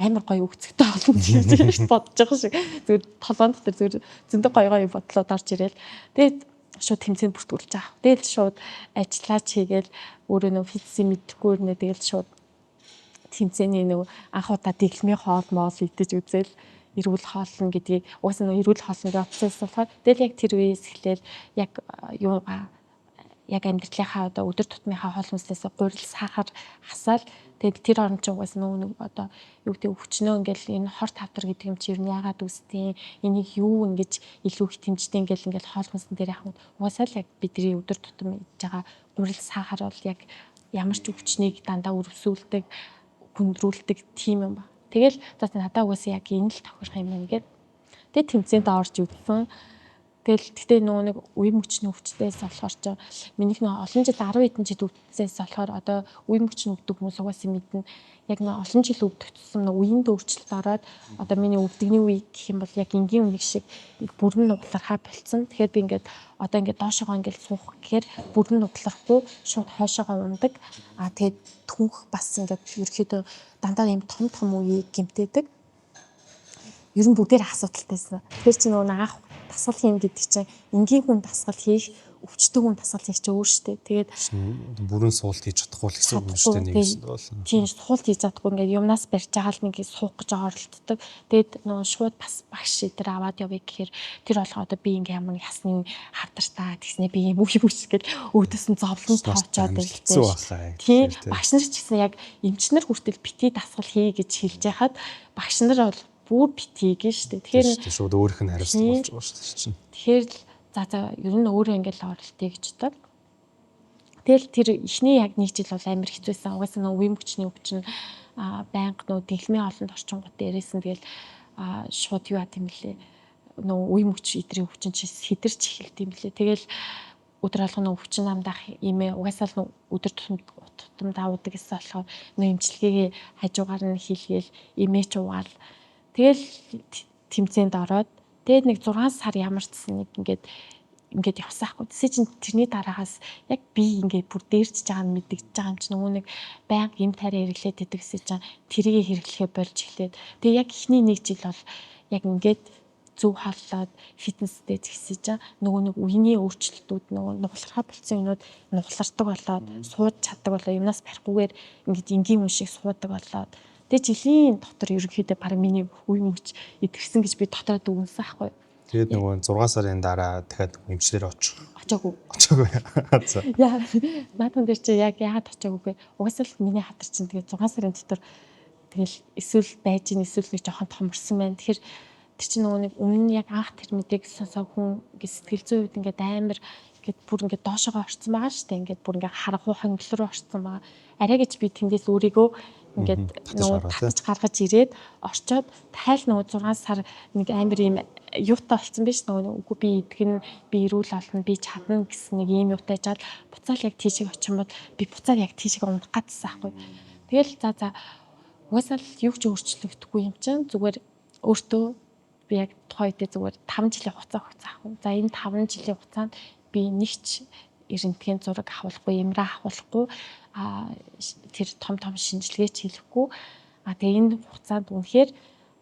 амар гоё үгцэгтэй болно гэж бодож байгаа шиг. Зүгээр толгоон дотор зүгээр зөндөө гоё гоё бодлоод орж ирээл. Тэгээд шууд тэмцээнд бүртгүүлж байгаа. Тэгэл шууд ажиллаач хийгээл өөрөө нөө фитнесийн мэдэхгүй нэ тэгэл шууд тэмцээний нөгөө анх удаа дэглэмийн хоол моол идэж үзэл эрүүл хоолно гэдгийг угаасаа нөгөө эрүүл хоолно гэж процесс болохоор тэгэл яг тэр үеэс эхлээл яг юугаа яг амьдралынхаа одоо өдөр тутмынхаа хоол хүнснээс гурил сахар хасаал тэгээд тэр орон чинь угаасаа нөгөө нэг одоо юу гэдэг өвчнөө ингээл энэ хор тавдар гэдэг юм чи ер нь яагаад үүсдэг энийг юу ингэж илүү их тэмждэг ингээл ингээл хоол хүнсэн дээр яхав угаасаа л яг бидний өдөр тутам идж байгаа гурил сахар бол яг ямар ч өвчнийг дандаа өрөвсүүлдэг хүндрүүлдэг тийм юм ба. Тэгэл за надаа угаасаа яг энэ л тохирох юм байна гэд. Тэгээд тэмцээнд орж үзсэн. Тэгэл гэтээ нөгөө нэг үе мөчний өвчтөөс болохоор ч минийх нөгөө олон жил 10 хэдэн жил өвдсөөс болохоор одоо үе мөчний өвдөг хүмүүс угаасаа мэднэ. Яг нөгөө олон жил өвдөх тусам нөгөө үеийн өөрчлөлт ороод одоо миний өвдөгний үе гэх юм бол яг энгийн үеиг шиг бүрэн нуглархаа болцсон. Тэгэхээр би ингээд одоо ингээд доошогоо ингээд суух гэхээр бүрэн нуглахгүй шууд хойшоогоо ундаг. А тэгээд түнх бас ингээд ерөөхдөө дандаа ийм том том үеийг гимтээдэг. Ер нь бүгдээр асуудалтайсан. Тэгэхээр чи нөгөө анх дасгал хийн гэдэг чинь энгийн хүн дасгал хийх, өвчтөг хүн дасгал хийх чинь өөр шүү дээ. Тэгээд бүрэн суулт хийж чадахгүй л гэсэн юм шүү дээ нэгсэнд бол. Тийм суулт хийж чадахгүй ингээд юмнаас барьж байгаа л нэг суух гэж оролддог. Тэгээд нөгөө шууд бас багш эдэр аваад явъя гэхээр тэр болгоо одоо би ингээд ямар нэг хасны хавдартай тэгснэ би юм уу юм шиг гэл өөдөөс нь зовлон тоочоод байлтай. Тийм багш нар ч гэсэн яг эмчнэр хүртэл бити дасгал хий гэж хэлж яхад багш нар бол бүр битгий шүү дээ. Тэгэхээр шууд өөрөх нь хариуцлага болж байгаа шүү дээ чинь. Тэгэхээр л за за ер нь өөрөө ингээл оролтъё гэж бодоод. Тэгэл тэр эхний яг нэг жил бол амар хэцүүсэн. Угаасаа нөө үе мөчний өвчин байнга нөө дэглэмийн олонд орчингууд дээрээс нь тэгэл шууд юу ат юм лээ. Нөө үе мөч идрийн өвчин чи сэдэрч эхэлт юм лээ. Тэгэл өдөр болгоно өвчин намдах имээ угаасаа л өдөр тутам давуудаг гэсэн болохоор нөө имчилгээгээ хажуугаар нь хийлгээл имээч угаал. Тэгэл тэмцээнд ороод тэгээд нэг 6 сар ямар ч сан нэг ингээд явсан хгүй. Тэсээ чинь тэрний дараагаас яг би ингээд бүр дээрчж байгаа нь мэдэгдэж байгаа юм чинь нөгөө нэг байнга юм тариа хэрэглээд идэг гэсэн чинь тэрийг хэрэглэхээ болж эхлээд тэгээ яг эхний нэг жил бол яг ингээд зөв хооллоод фитнестэй згсэж чинь нөгөө нэг үений өөрчлөлтүүд нөгөө нуглархаа болцсон юмнууд нуглардаг болоод сууж чаддаг болоо юмнаас барихгүйгээр ингээд энгийн хүн шиг суудаг болоод тэгээ жилийн дотор ерөнхийдөө баг миний үе мөч идэрсэн гэж би дотроо дүгнсэн аахгүй. Тэгээд нөгөө 6 сарын дараа дахиад эмчлэлээр очих. Очоогүй. Очоогүй. За. Яа, наадхан дээр чи яг яагаад очоогүй вэ? Угаасаа л миний хатар чинь тэгээд 6 сарын дотор тэгэл эсвэл байж ин эсвэл нэг жоохон томорсон байна. Тэгэхээр тэр чинь нөгөө нэг өмнө нь яг анх тэр мэдээг сонсоо хүн ингээд сэтгэл зүйн үед ингээд амар ингээд бүр ингээд доошогоо орцсон байгаа шүү дээ. Ингээд бүр ингээд харгуу хонглол руу орцсон байгаа. Арай гэж би тэндээс өөрийгөө ингээд нөгөө татаж гаргаж ирээд орчоод дахиад нөгөө 6 сар нэг амар юм юутай болцсон биш нөгөө үгүй би идэгэн би эрүүл олно би чадна гэсэн нэг ийм юутай жаад буцаал яг тийшээ очимод би буцаад яг тийшээ унах гэдсэн аахгүй. Тэгэл за угаасаа л юу ч өөрчлөгдөхгүй юм чинь зүгээр өөртөө би яг тухайн үедээ зүгээр 5 жилийн хугацаа өгсөн аахгүй. За энэ 5 жилийн хугацаанд би нэгч эрентгийн зураг авахгүй, эмра авахгүй, тэр том том шинжилгээч хийлэхгүй. Тэгээ энэ хугацаанд үнэхээр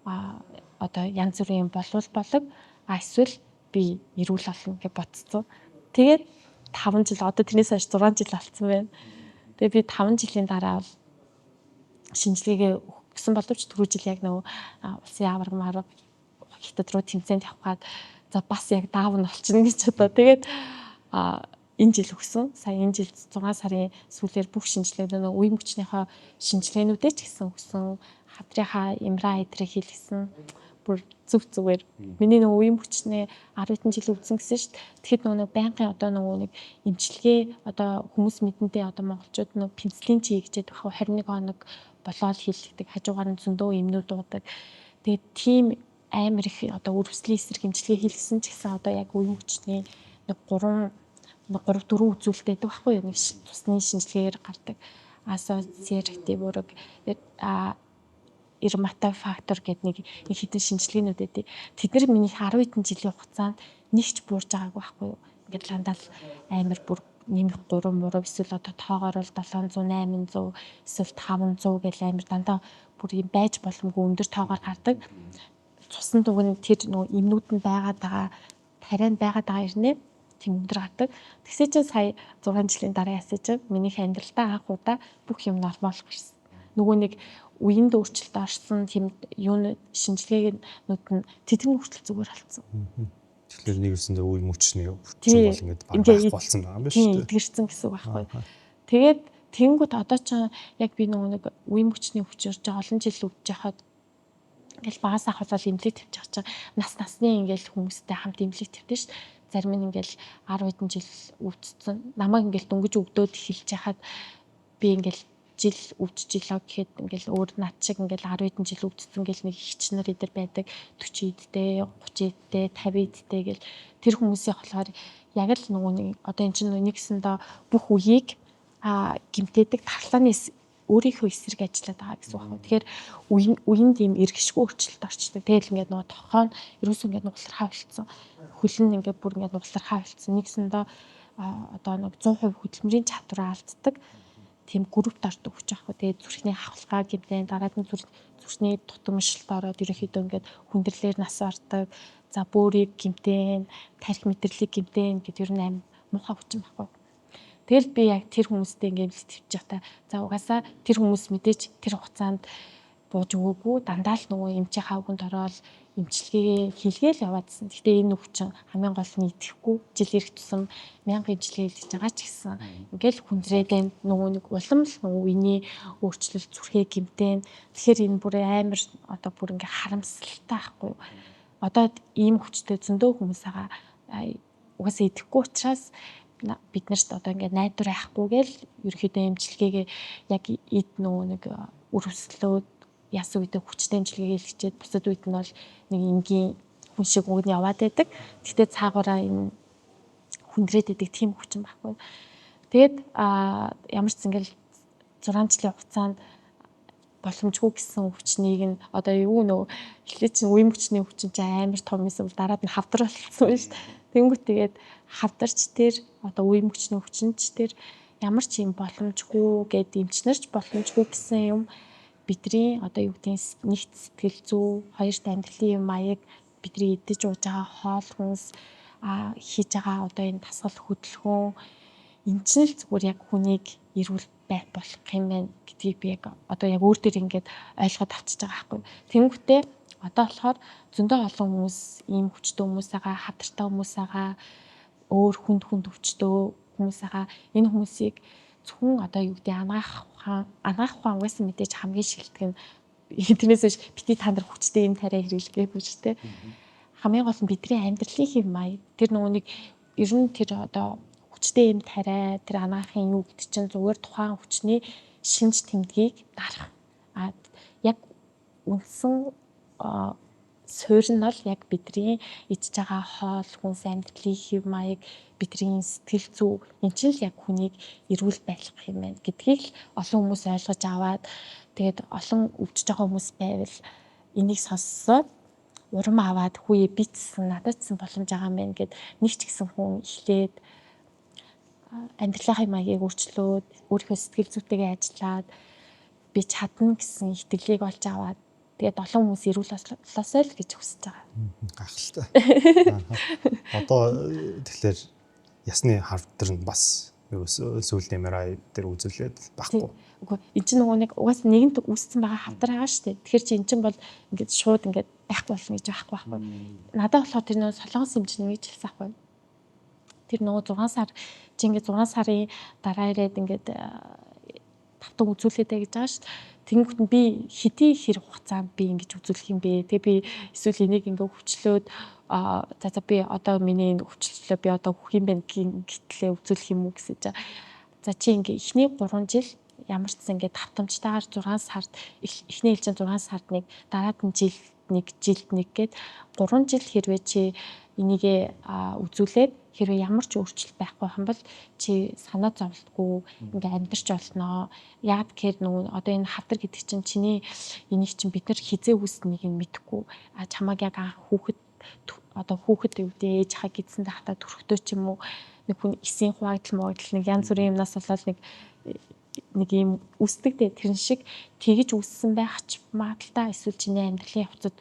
одоо янз бүрийн юм болвол болог, эсвэл би эрүүл олно гэж бодсон. Тэгээд 5 жил одоо тэрнээс хойш 6 жил болцсон байна. Тэгээ би 5 жилийн дараа бол шинжилгээгээ өгсөн боловч түрүү жил яг нөгөө улсын аварга марга хятад руу тэмцээнд явах гад за бас яг даав нь болчихно гэж одоо тэгээд энэ жил өгсөн. Сая энэ жил 6 сарын сүүлээр бүх шинжилгээнүүд нөгөө үе мөчнийхөө шинжилгээнүүдээ ч гэсэн өгсөн. Хадрынхаа эмра эдрийг хийлгэсэн. Бүр зүг зүгээр. Миний нөгөө үе мөчнээ 10 хэдэн жил өвдсөн гэсэн шүү дээ. Тэгэхэд нөгөө байнгын одоо нөгөө нэг эмчилгээ одоо хүмүүс мэдэндээ одоо монголчууд нөгөө пенцлин чи хийгчээд байх 21 хоног болоод хийлгдэг. Хажуугаар нь зөндөө эмнүүд уудаг. Тэгээд тийм амар их одоо өрөвслийн эсрэг эмчилгээ хийлгэсэн ч гэсэн одоо яг үе мөчний нэг 3 3 4 үзүүлэлт байдаг байхгүй юу? Нэг цусны шинжилгээгээр гардаг. Асоциатив ураг эрмата фактор гэдэг нэг хэдэн шинжилгээнүүд байдаг. Тэд нар миний 10 хэдэн жилийн хугацаанд нэг ч буурж байгаагүй байхгүй юу? Ингээд ландал амар бүр нэмэх 3 мурав эсвэл одоо тоогоор бол 700 800 эсвэл 500 гэл амар дандаа бүр юм байж боломгүй өндөр тоогоор гардаг. Цусны дуг нь тэр нөгөө эмнүүд нь байгаад байгаа тариа нь байгаад байгаа ирнэ тийм өндөр гардаг. Тэгсээ чинь сая 6 жилийн дараа яасан чинь миний амьдралдаа анх удаа бүх юм нормал гарсан. Нөгөө нэг үеинд өөрчлөлт орсон тийм юу шинжилгээнүүд нь тэдний хүртэл зүгээр болцсон. Тэгэхээр нэг үсэндээ үе мөчний өвчин бол ингээд баг болсон байгаа юм байна шүү дээ. Эдгэрсэн гэсэн үг байхгүй. Тэгээд тэнгүүт одоо ч яг би нөгөө нэг үе мөчний өвчөрж олон жил өвдөж байхад ингээл багаас ахвал эмнэлэг тавьж байгаа чинь нас насны ингээл хүмүүстэй хамт эмнэлэг тавьдаг шүү дээ. Зарим нь ингээл 10 хэдэн жил өвдсөн. Намайг ингээл дөнгөж өвдөөд эхэлж хахад би ингээл жил өвдөж илаа гэхэд ингээл өөр над шиг ингээл 10 хэдэн жил өвдсөн гэл нэг ихч нар эдэр байдаг 40 эдтэй 30 эдтэй 50 эдтэй гэл тэр хүмүүсийн болохоор яг л нөгөө нэг одоо эн чинь нэгсэндээ бүх үеийг гимтээдэг тарлааны өөрийнхөө эсрэг ажиллаад байгаа гэсэн үг байна. Тэгэхээр үеинд ийм эргэшгүй өөрчлөлт орчдөг. Тэгэл ингээд нөгөө тохоо нь ерөөсөө ингээд нуглархаа болцсон. Хөл нь ингээд бүр ингээд нуглархаа болцсон. Нэгсэндээ одоо нэг 100% хөдөлмөрийн чадвараа алддаг тийм группт ордог хүч аахгүй. Тэгээд зүрхний хавхлага гэмтэн дараад нь зүрхний тутамшилт ороод ерөнхийдөө ингээд хүндрэлээр нас ордог. За бөөрийг гэмтэн, тарих мэдрэлийг гэмтэн гэд ер нь аим муухай хүчин байхгүй. Тэгэл би яг тэр хүмүүстэй ингээд твж байхдаа за угаасаа тэр хүмүүс мэдээж тэр хугацаанд бууж өгөөгүй дандаа л нөгөө эмчийнхаа үгэнд ороод эмчилгээгээ хийлгээл яваадсан. Гэтэ энэ өвчин хамгийн гол нь идэхгүй жил ирэх тусам мянга эмчилгээ хийлгэж байгаа ч гэсэн ингээл хүндрээд нөгөө нэг улам л нөгөө үений өөрчлөлт зүрхээ гимтэн. Тэгэхээр энэ бүр амар одоо бүр ингээ харамсалтай байхгүй юу. Одоо ийм хүчтэй зөндөө хүмүүс байгаа угаасаа идэхгүй учраас бид нарт одоо ингээд найдвар айхгүй гээл ерөнхийдөө эмчилгээгээ яг эд нөгөө нэг өрөвслөөд яасан үедээ хүчтэй эмчилгээ хийлгэчээд бусад үед нь бол нэг энгийн хүн шиг уг нь яваад байдаг. Гэхдээ цаагаараа энэ хүндрээд байдаг тийм хүчин байхгүй. Тэгээд ямар ч ингээл 6 жилийн хугацаанд Боломжгүй гэсэн өвчнийг нь одоо юу нөө эхлээд чинь үе мөчний өвчин чинь амар том юмсан бол дараад нь хавдар болсон шүү дээ. Тэнгүүт тэгээд хавдарч тэр одоо үе мөчний өвчин ч тэр ямар ч юм боломжгүй гэд эмчнэрч боломжгүй гэсэн юм бидний одоо юу гэдгийг нэгт сэтгэл зүй, хоёрт амьдралын юм маяг, бидний идэж ууж байгаа хоол хүнс, хийж байгаа одоо энэ дасгал хөдөлгөөн энэ чинь л зүгээр яг хүнийг эрүүл байх болох юм байна гэдгийг би яг одоо яг өөр дээр ингээд ойлгоод авчиж байгаа байхгүй. Тэнгүүтээ одоо болохоор зөндөө олон хүмүүс ийм хүчтэй хүмүүс байгаа, хавдартай хүмүүс байгаа, өөр хүнд хүнд өвчтөө хүмүүс байгаа. Энэ хүмүүсийг зөвхөн одоо юу гэдэг анагаах ухаан, анагаах ухаан угаасаа мэдээж хамгийн шилдэг нь тэрнээс биш бити та нар хүчтэй юм тариа хэрэглэгээгүй ч те. Хамгийн гол нь бидний амьдралын хэв маяг тэр нөгөө нэг ер нь тэр одоо хүчтэй юм тариа тэр анагаахын юу гэдэг чинь зүгээр тухайн хүчний шинж тэмдгийг дарах. А яг үндсэн суурь нь бол яг бидний идж байгаа хоол хүнс, амьдралын хэв маяг, бидний сэтгэл зүй энэ чинь л яг хүнийг эрүүл байлгах юм байна гэдгийг л олон хүмүүс ойлгож аваад тэгээд олон өвдөж байгаа хүмүүс байвал энийг сонссоод урам аваад хүүе би ч гэсэн надад ч гэсэн боломж байгаа юм байна гэд нэг ч гэсэн хүн эхлээд амьдралынхаа маягийг өөрчлөөд өөрийнхөө сэтгэл зүйтэйгээ ажиллаад би чадна гэсэн итгэлийг олж аваад тэгээд олон хүмүүс эрүүл болоосой л гэж хүсэж байгаа. Гайхалтай. Одоо тэгэхээр ясны хавдар нь бас сүүлийн MRI дээр үзүүлээд байхгүй. Үгүй эн чинь нөгөө нэг угаасаа нэгэнт үүссэн байгаа хавдар байгаа шүү дээ. Тэгэхээр чи эн чинь бол ингээд шууд ингээд байхгүй болно гэж байхгүй байхгүй. Надад болохоор тэр нөгөө солонгос эмч нэг гэж хэлсэн байхгүй. Тэр нөгөө 6 сар чи ингээд 6 сарын дараа ирээд ингээд тавтан үзүүлээдэй гэж байгаа шүү дээ. Тэнгүүт нь би хэдий хэр хугацаанд би ингэж үзүүлэх юм бэ? Тэгээ би эсвэл энийг ингээ хөвчлөөд за за би одоо миний энэ хөвчлөлөө би одоо хөх юм байна гэтлээ үзүүлэх юм уу гэсэн чинь. За чи ингээ эхний 3 жил ямар ч сан ингээ тавтамжтайгаар 6 сард эхний ээлжийн 6 сард нэг, дараад нь жил нэг, жилд нэг гээд 3 жил хэрвээ чи энийгээ үзүүлээд хэрвээ ямар ч өөрчлөлт байхгүй юм бол чи санаа зовлтгүй ингээ амьдарч болно. Яг гэхээр нөгөө одоо энэ хавдар гэдэг чинь чиний энийг чинь бид нар хизээ үүснийг нь мэдэхгүй. А чамааг яг анх хүүхэд одоо хүүхэд юу гэдэг ээж хаа гидсэн тахта төрхтөө ч юм уу нэг хүн эсийн хуваагдал муугдал нэг янз бүрийн юмнаас болоод нэг нэг юм үүсдэг дээ. Тэрэн шиг тэгэж үүссэн байх ч магадaltaй эсвэл чиний амьдралын явцад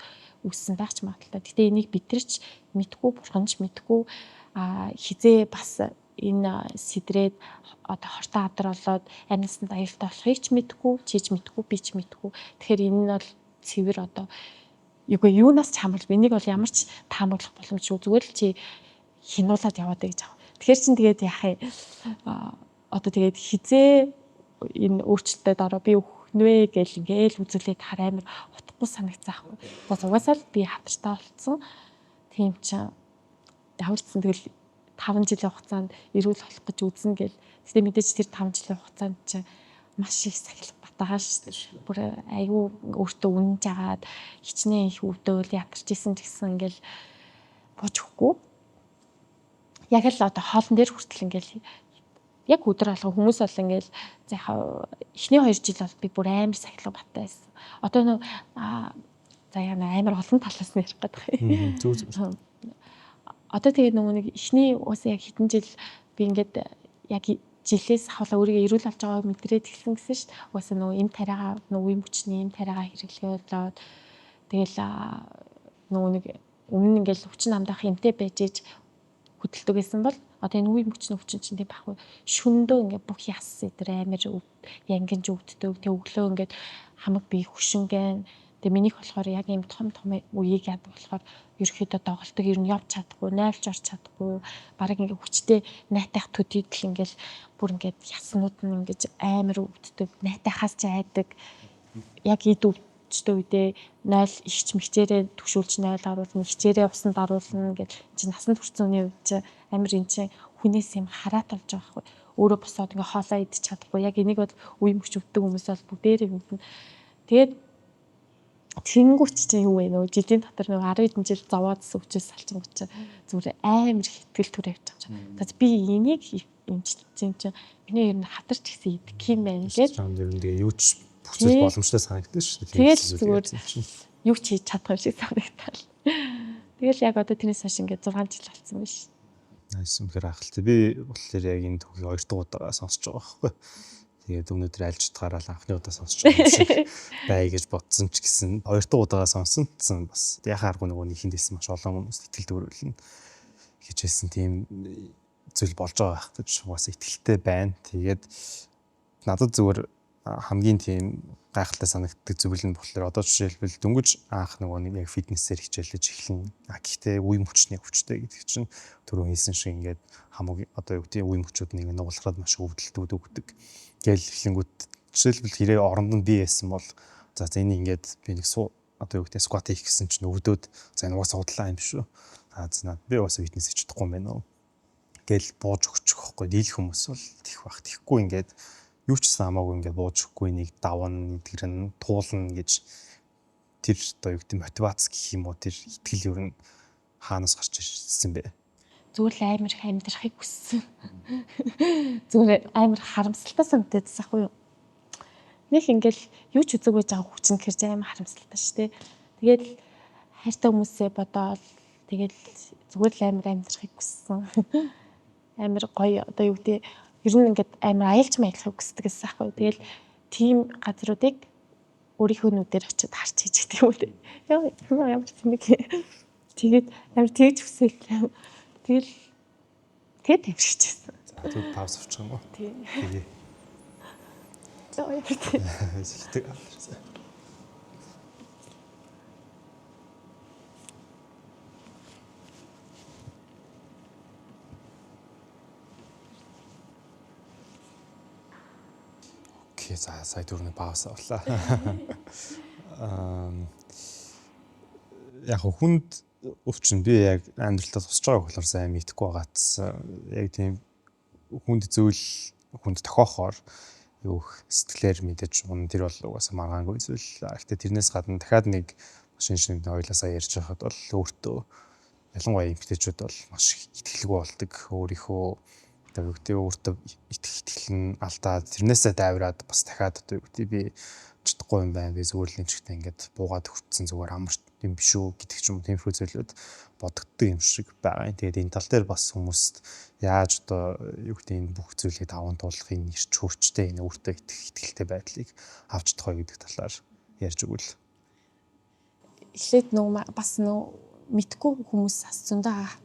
үүссэн байх ч магадaltaй. Гэтэ энийг бид нар ч мэдгүй, бурхан ч мэдгүй, хизээ бас энэ сэдрээд одоо хортой авдар болоод амь насанд аюултай болохыг ч мэдгүй, чи ч мэдгүй, би ч мэдгүй. Тэгэхээр энэ нь бол цэвэр одоо юугүй юунаас ч хамаарал. Энийг бол ямар ч таамаглах боломжгүй. Зүгээр л чи хянуулаад яваад гэж аах. Тэгэхээр чин тэгээд яах юм? Одоо тэгээд хизээ энэ өөрчлөлтөд ороо би өгнө гэл ингээл үзүүлээд хар амар утгагүй санагцсан аахгүй. Бас угаасаа л би хавдартай болцсон. Тийм чинь ямар ч сан тэгэл 5 жилийн хугацаанд эрүүл болох гэж үзнэ гэл. Гэтэ мэдээж тэр 5 жилийн хугацаанд чинь маш их сахилга батагаа шүү дээ. Бүр айгүй өөртөө үнэнж агаад хичнээн их өвдөөл ятарч исэн ч гэсэн ингээл бууж өгөхгүй. Яг л одоо хоолн дээр хүртэл ингээл яг өдөр алга хүмүүс бол ингээл за яхаа эхний 2 жил бол би бүр амар сахилга баттай байсан. Одоо нөө за яа амар олон талаас нь ярих гэдэг юм. Зүг зүг. Одоо тэгээд нөгөө нэг эхний уус яг хэдэн жил би ингээд яг жилээс ахвала өөрийгөө эрүүл болж байгааг мэдрээд эхэлсэн гэсэн шүү дээ. Угаасаа нөгөө эм тариагаа нөгөө үе мөчний эм тариагаа хэрэглэгээ болоод тэгэл нөгөө нэг өмнө ингээл хүчин намдаах эмтэй байж иж хөдөлдөг гэсэн бол одоо энэ үе мөчний хүчин чинь тийм байхгүй. Шөндөө ингээд бүх яс эдэр амар янгинж өвддөг. Тэг өглөө ингээд хамаг бие хөшөнгэн. Тэгээ минийх болохоор яг ийм том том үеийг яадаг болохоор ерөөхдөө доголдог, ер нь явж чадахгүй, найлж орч чадахгүй, бараг ингээ хүчтэй найтайх төдийдл ингээл бүр ингээд яснууд нь ингэж амар өвддөг, найтайхаас ч айдаг. Яг эд өвчтөй үедээ 0 ихч мэгчээрээ түгшүүлж 0 оруулна, хичээрээ усанд оруулна гэж чинь насанд хүрсэн хүний үед чинь амар эн чинь хүнээс юм хараат болж байгаа байхгүй. Өөрөө босоод ингээ хоолоо идчих чадахгүй. Яг энийг бол үе мөч өвддөг хүмүүс бол бүгдээрээ мэднэ. Тэгээд тэнгуүч чинь юу вэ нөгөө жилийн дотор нөгөө 10 хэдэн жил зовоодсон хүчээс салчингууд чинь зүгээр амар их итгэл төр явж байгаа юм. За би энийг имчилсэн чинь миний ер нь хатарч гэсэн идэх юм байна гэж. Чам ер нь тэгээ юу ч Бүх зүйл боломжтой санагдсан шүү дээ. Тэгэл зүгээр юу ч хийж чадах юм шиг санагдал. Тэгэл яг одоо тэрнээс хойш ингээд 6 жил болсон байна ш. Nice, үнэхээр гайхалтай. Би болохоор яг энэ түүхийг хоёр дахь удаа сонсож байгаа байхгүй. Тэгээд өнөөдөр альж утгаараа л анхны удаа сонсож байгаа юм шиг бай гэж бодсон ч гэсэн хоёр дахь удаага сонсон гэсэн бас яхаа аргагүй нөгөө нэг хинд хэлсэн маш олон хүмүүст итгэл төрүүлнэ гэж хэлсэн тийм зүйл болж байгаа байх гэж угаасаа итгэлтэй байна. Тэгээд надад зүгээр хамгийн тийм гайхалтай санагддаг зүйл нь болохоор одоо жишээлбэл дөнгөж анх нөгөө нэг яг фитнесээр хичээлж эхэлнэ. А гэхдээ үе мөчний өвчтэй гэдэг чинь түрүү хэлсэн шиг ингээд хамаг одоо юу гэдэг үе мөчүүд нэг нугалахад маш өвдөлтүүд өгдөг. Гээл эхлэнгүүт жишээлбэл хэрэг оронд нь би байсан бол за энэ ингээд би нэг одоо юу гэдэг скват хийх гэсэн чинь өвдөөд за энэ угаасаа худлаа юм шүү. А за би угаасаа фитнес хийж чадахгүй юм байна уу гээл бууж өгчих واخгүй. Дийлэх хүмүүс бол тийх бах. Тийхгүй ингээд юу ч гэсэн хамаагүй ингээд бууж өгөхгүй нэг давна, эдгэрэн, туулна гэж тэр одоо юу гэдэг мотивац гэх юм уу тэр итгэл ер нь хаанаас гарч ирсэн бэ? Зүгээр л амар их амьдрахыг хүссэн. Зүгээр амар харамсалтай санагдсан ахгүй юу? Нэг ингээл юу ч үзег байж байгаа хүчин гэхэр чи амар харамсалтай шүү дээ. Тэгэл хайртай хүмүүсээ бодоол тэгэл зүгээр л амар амьдрахыг хүссэн. Амар гоё одоо юу гэдэг ер нь ингээд амар аялж маялахыг хүсдэг гэсэн аахгүй. Тэгэл тийм газруудыг өөрийнхөө нүдээр очиод харч хийж гэдэг юм уу те. Яа ямар тэмэг. Тэгээд амар тэгж хүсэл. Тэгэл тэгээд тамирчижсэн. За түр пауз авчих юм уу? Тий. Тэгээ. За ямар тийм. Сэтгэл. Окей, за сая түрүүний пауз авлаа. Яг хүнд өвчин би яг амьдралдаа тусч байгааг болохоор сайн мэдэхгүй байгаадс яг тийм хүнд зүйл хүнд тохиохоор юу сэтгэлээр мэдээж унан тэр бол угаасаа маргаангүй зүйл. Гэхдээ тэрнээс гадна дахиад нэг шинэ шинэ хоёлаасаа ярьж байхад бол өөртөө ялангуяа эмэгтэйчүүд бол маш их итгэлгүй болдог. Өөрийнхөө одоо юу гэдэг өөртөө итгэх итгэл нь алдаад тэрнээсээ дайвраад бас дахиад одоо юу гэдэг би чадахгүй юм байна. Би зүгээр л энэ чигтээ ингээд буугаад хүртсэн зүгээр амар юм биш үү гэдэг ч юм уу тиймэрхүү зүйлүүд бодогддог юм шиг байгаа юм. Тэгээд энэ тал дээр бас хүмүүст яаж одоо юу гэдэг энэ бүх зүйлийг даван туулахын эрч хүчтэй энэ өөртөө итгэх итгэлтэй байдлыг авч чадах вэ гэдэг талаар ярьж өгвөл. Эхлээд нөө бас нөө мэдгүй хүмүүс бас зөндөө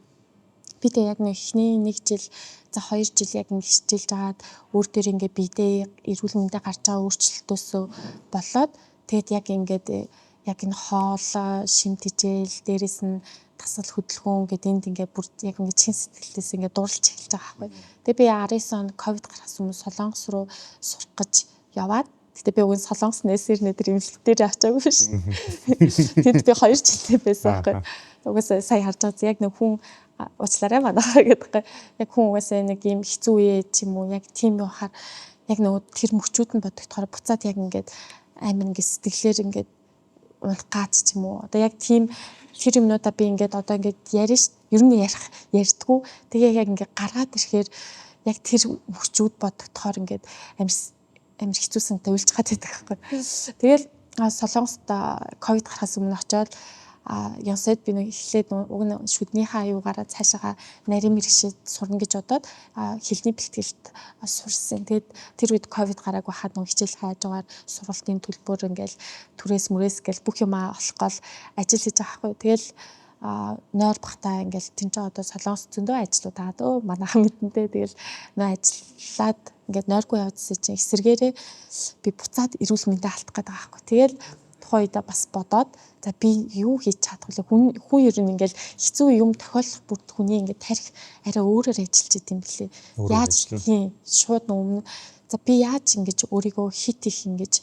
би тэг яг нэг эхний нэг жил за 2 жил яг ингэ хичээлж агаад өөр дээр ингээ бидээ эрүүл мэндэ гарч байгаа өөрчлөлтөөсөө болоод тэгэд яг ингээд яг энэ хоолой шим тэжээл дээрэс нь дасгал хөдөлгөөн гэд энд ингээ бүр яг ингээ чин сэтгэлээс ингээ дурлж эхэлж байгаа байхгүй. Тэгээ би 19 онд ковид гарахаас өмнө Солонгос руу сурах гэж яваад гэтээ би уг нь Солонгос нээсээр нэ тэр эмнэлэг дээр очиагүй ш. Тэнд би 2 жилтэй байсан байхгүй. Угаасаа сая харж байгаа яг нэг хүн уучлаарай манайхаа гэдэг. Яг хүн угаасаа нэг юм хэцүү үе ч юм уу яг тийм юу хахаар яг нөгөө тэр мөчүүд нь бодогдохоор буцаад яг ингээд амар ингээд сэтгэлээр ингээд унах гаач ч юм уу. Одоо яг тийм тэр юмнуудаа би ингээд одоо ингээд ярина ш. Ер нь ярих ярьдгүү. Тэгээ яг ингээд гаргаад ирэхээр яг тэр мөчүүд бодогдохоор ингээд амар амар хэцүү санагдаа уйлж гад байдаг байхгүй. Тэгэл Солонгост ковид гарахаас өмнө очиод янсад би нэг эхлээд уг нь шүднийхаа юугаараа цаашаага нарийн мэрэгшид сурна гэж бодоод хэлний бэлтгэлд сурсан. Тэгээд тэр үед ковид гараагүй хаад нэг хичээл хайж байгаа сургалтын төлбөр ингээл түрээс мүрээс гэл бүх юмаа олох гол ажил хийж байгаа байхгүй. Тэгэл нойр бахтаа ингээл тэн чинь одоо Солонгос зөндөө ажлууд аа дөө манайхан мэдэнтэй. Тэгэл нөө ажиллаад ингээд нойргүй явжсэн чинь эсэргээрээ би буцаад эрүүл мэндэ алдах гэдэг байгаа байхгүй. Тэгэл тухайн үедээ бас бодоод за би юу хийж чадах вэ? Хүн ер нь ингээл хэцүү юм тохиолох бүрт хүний ингээд тарих арай өөрөөр ажиллаж идэм блээ. Яаж тийм шууд өмнө за би яаж ингэж өөрийгөө хит их ингэж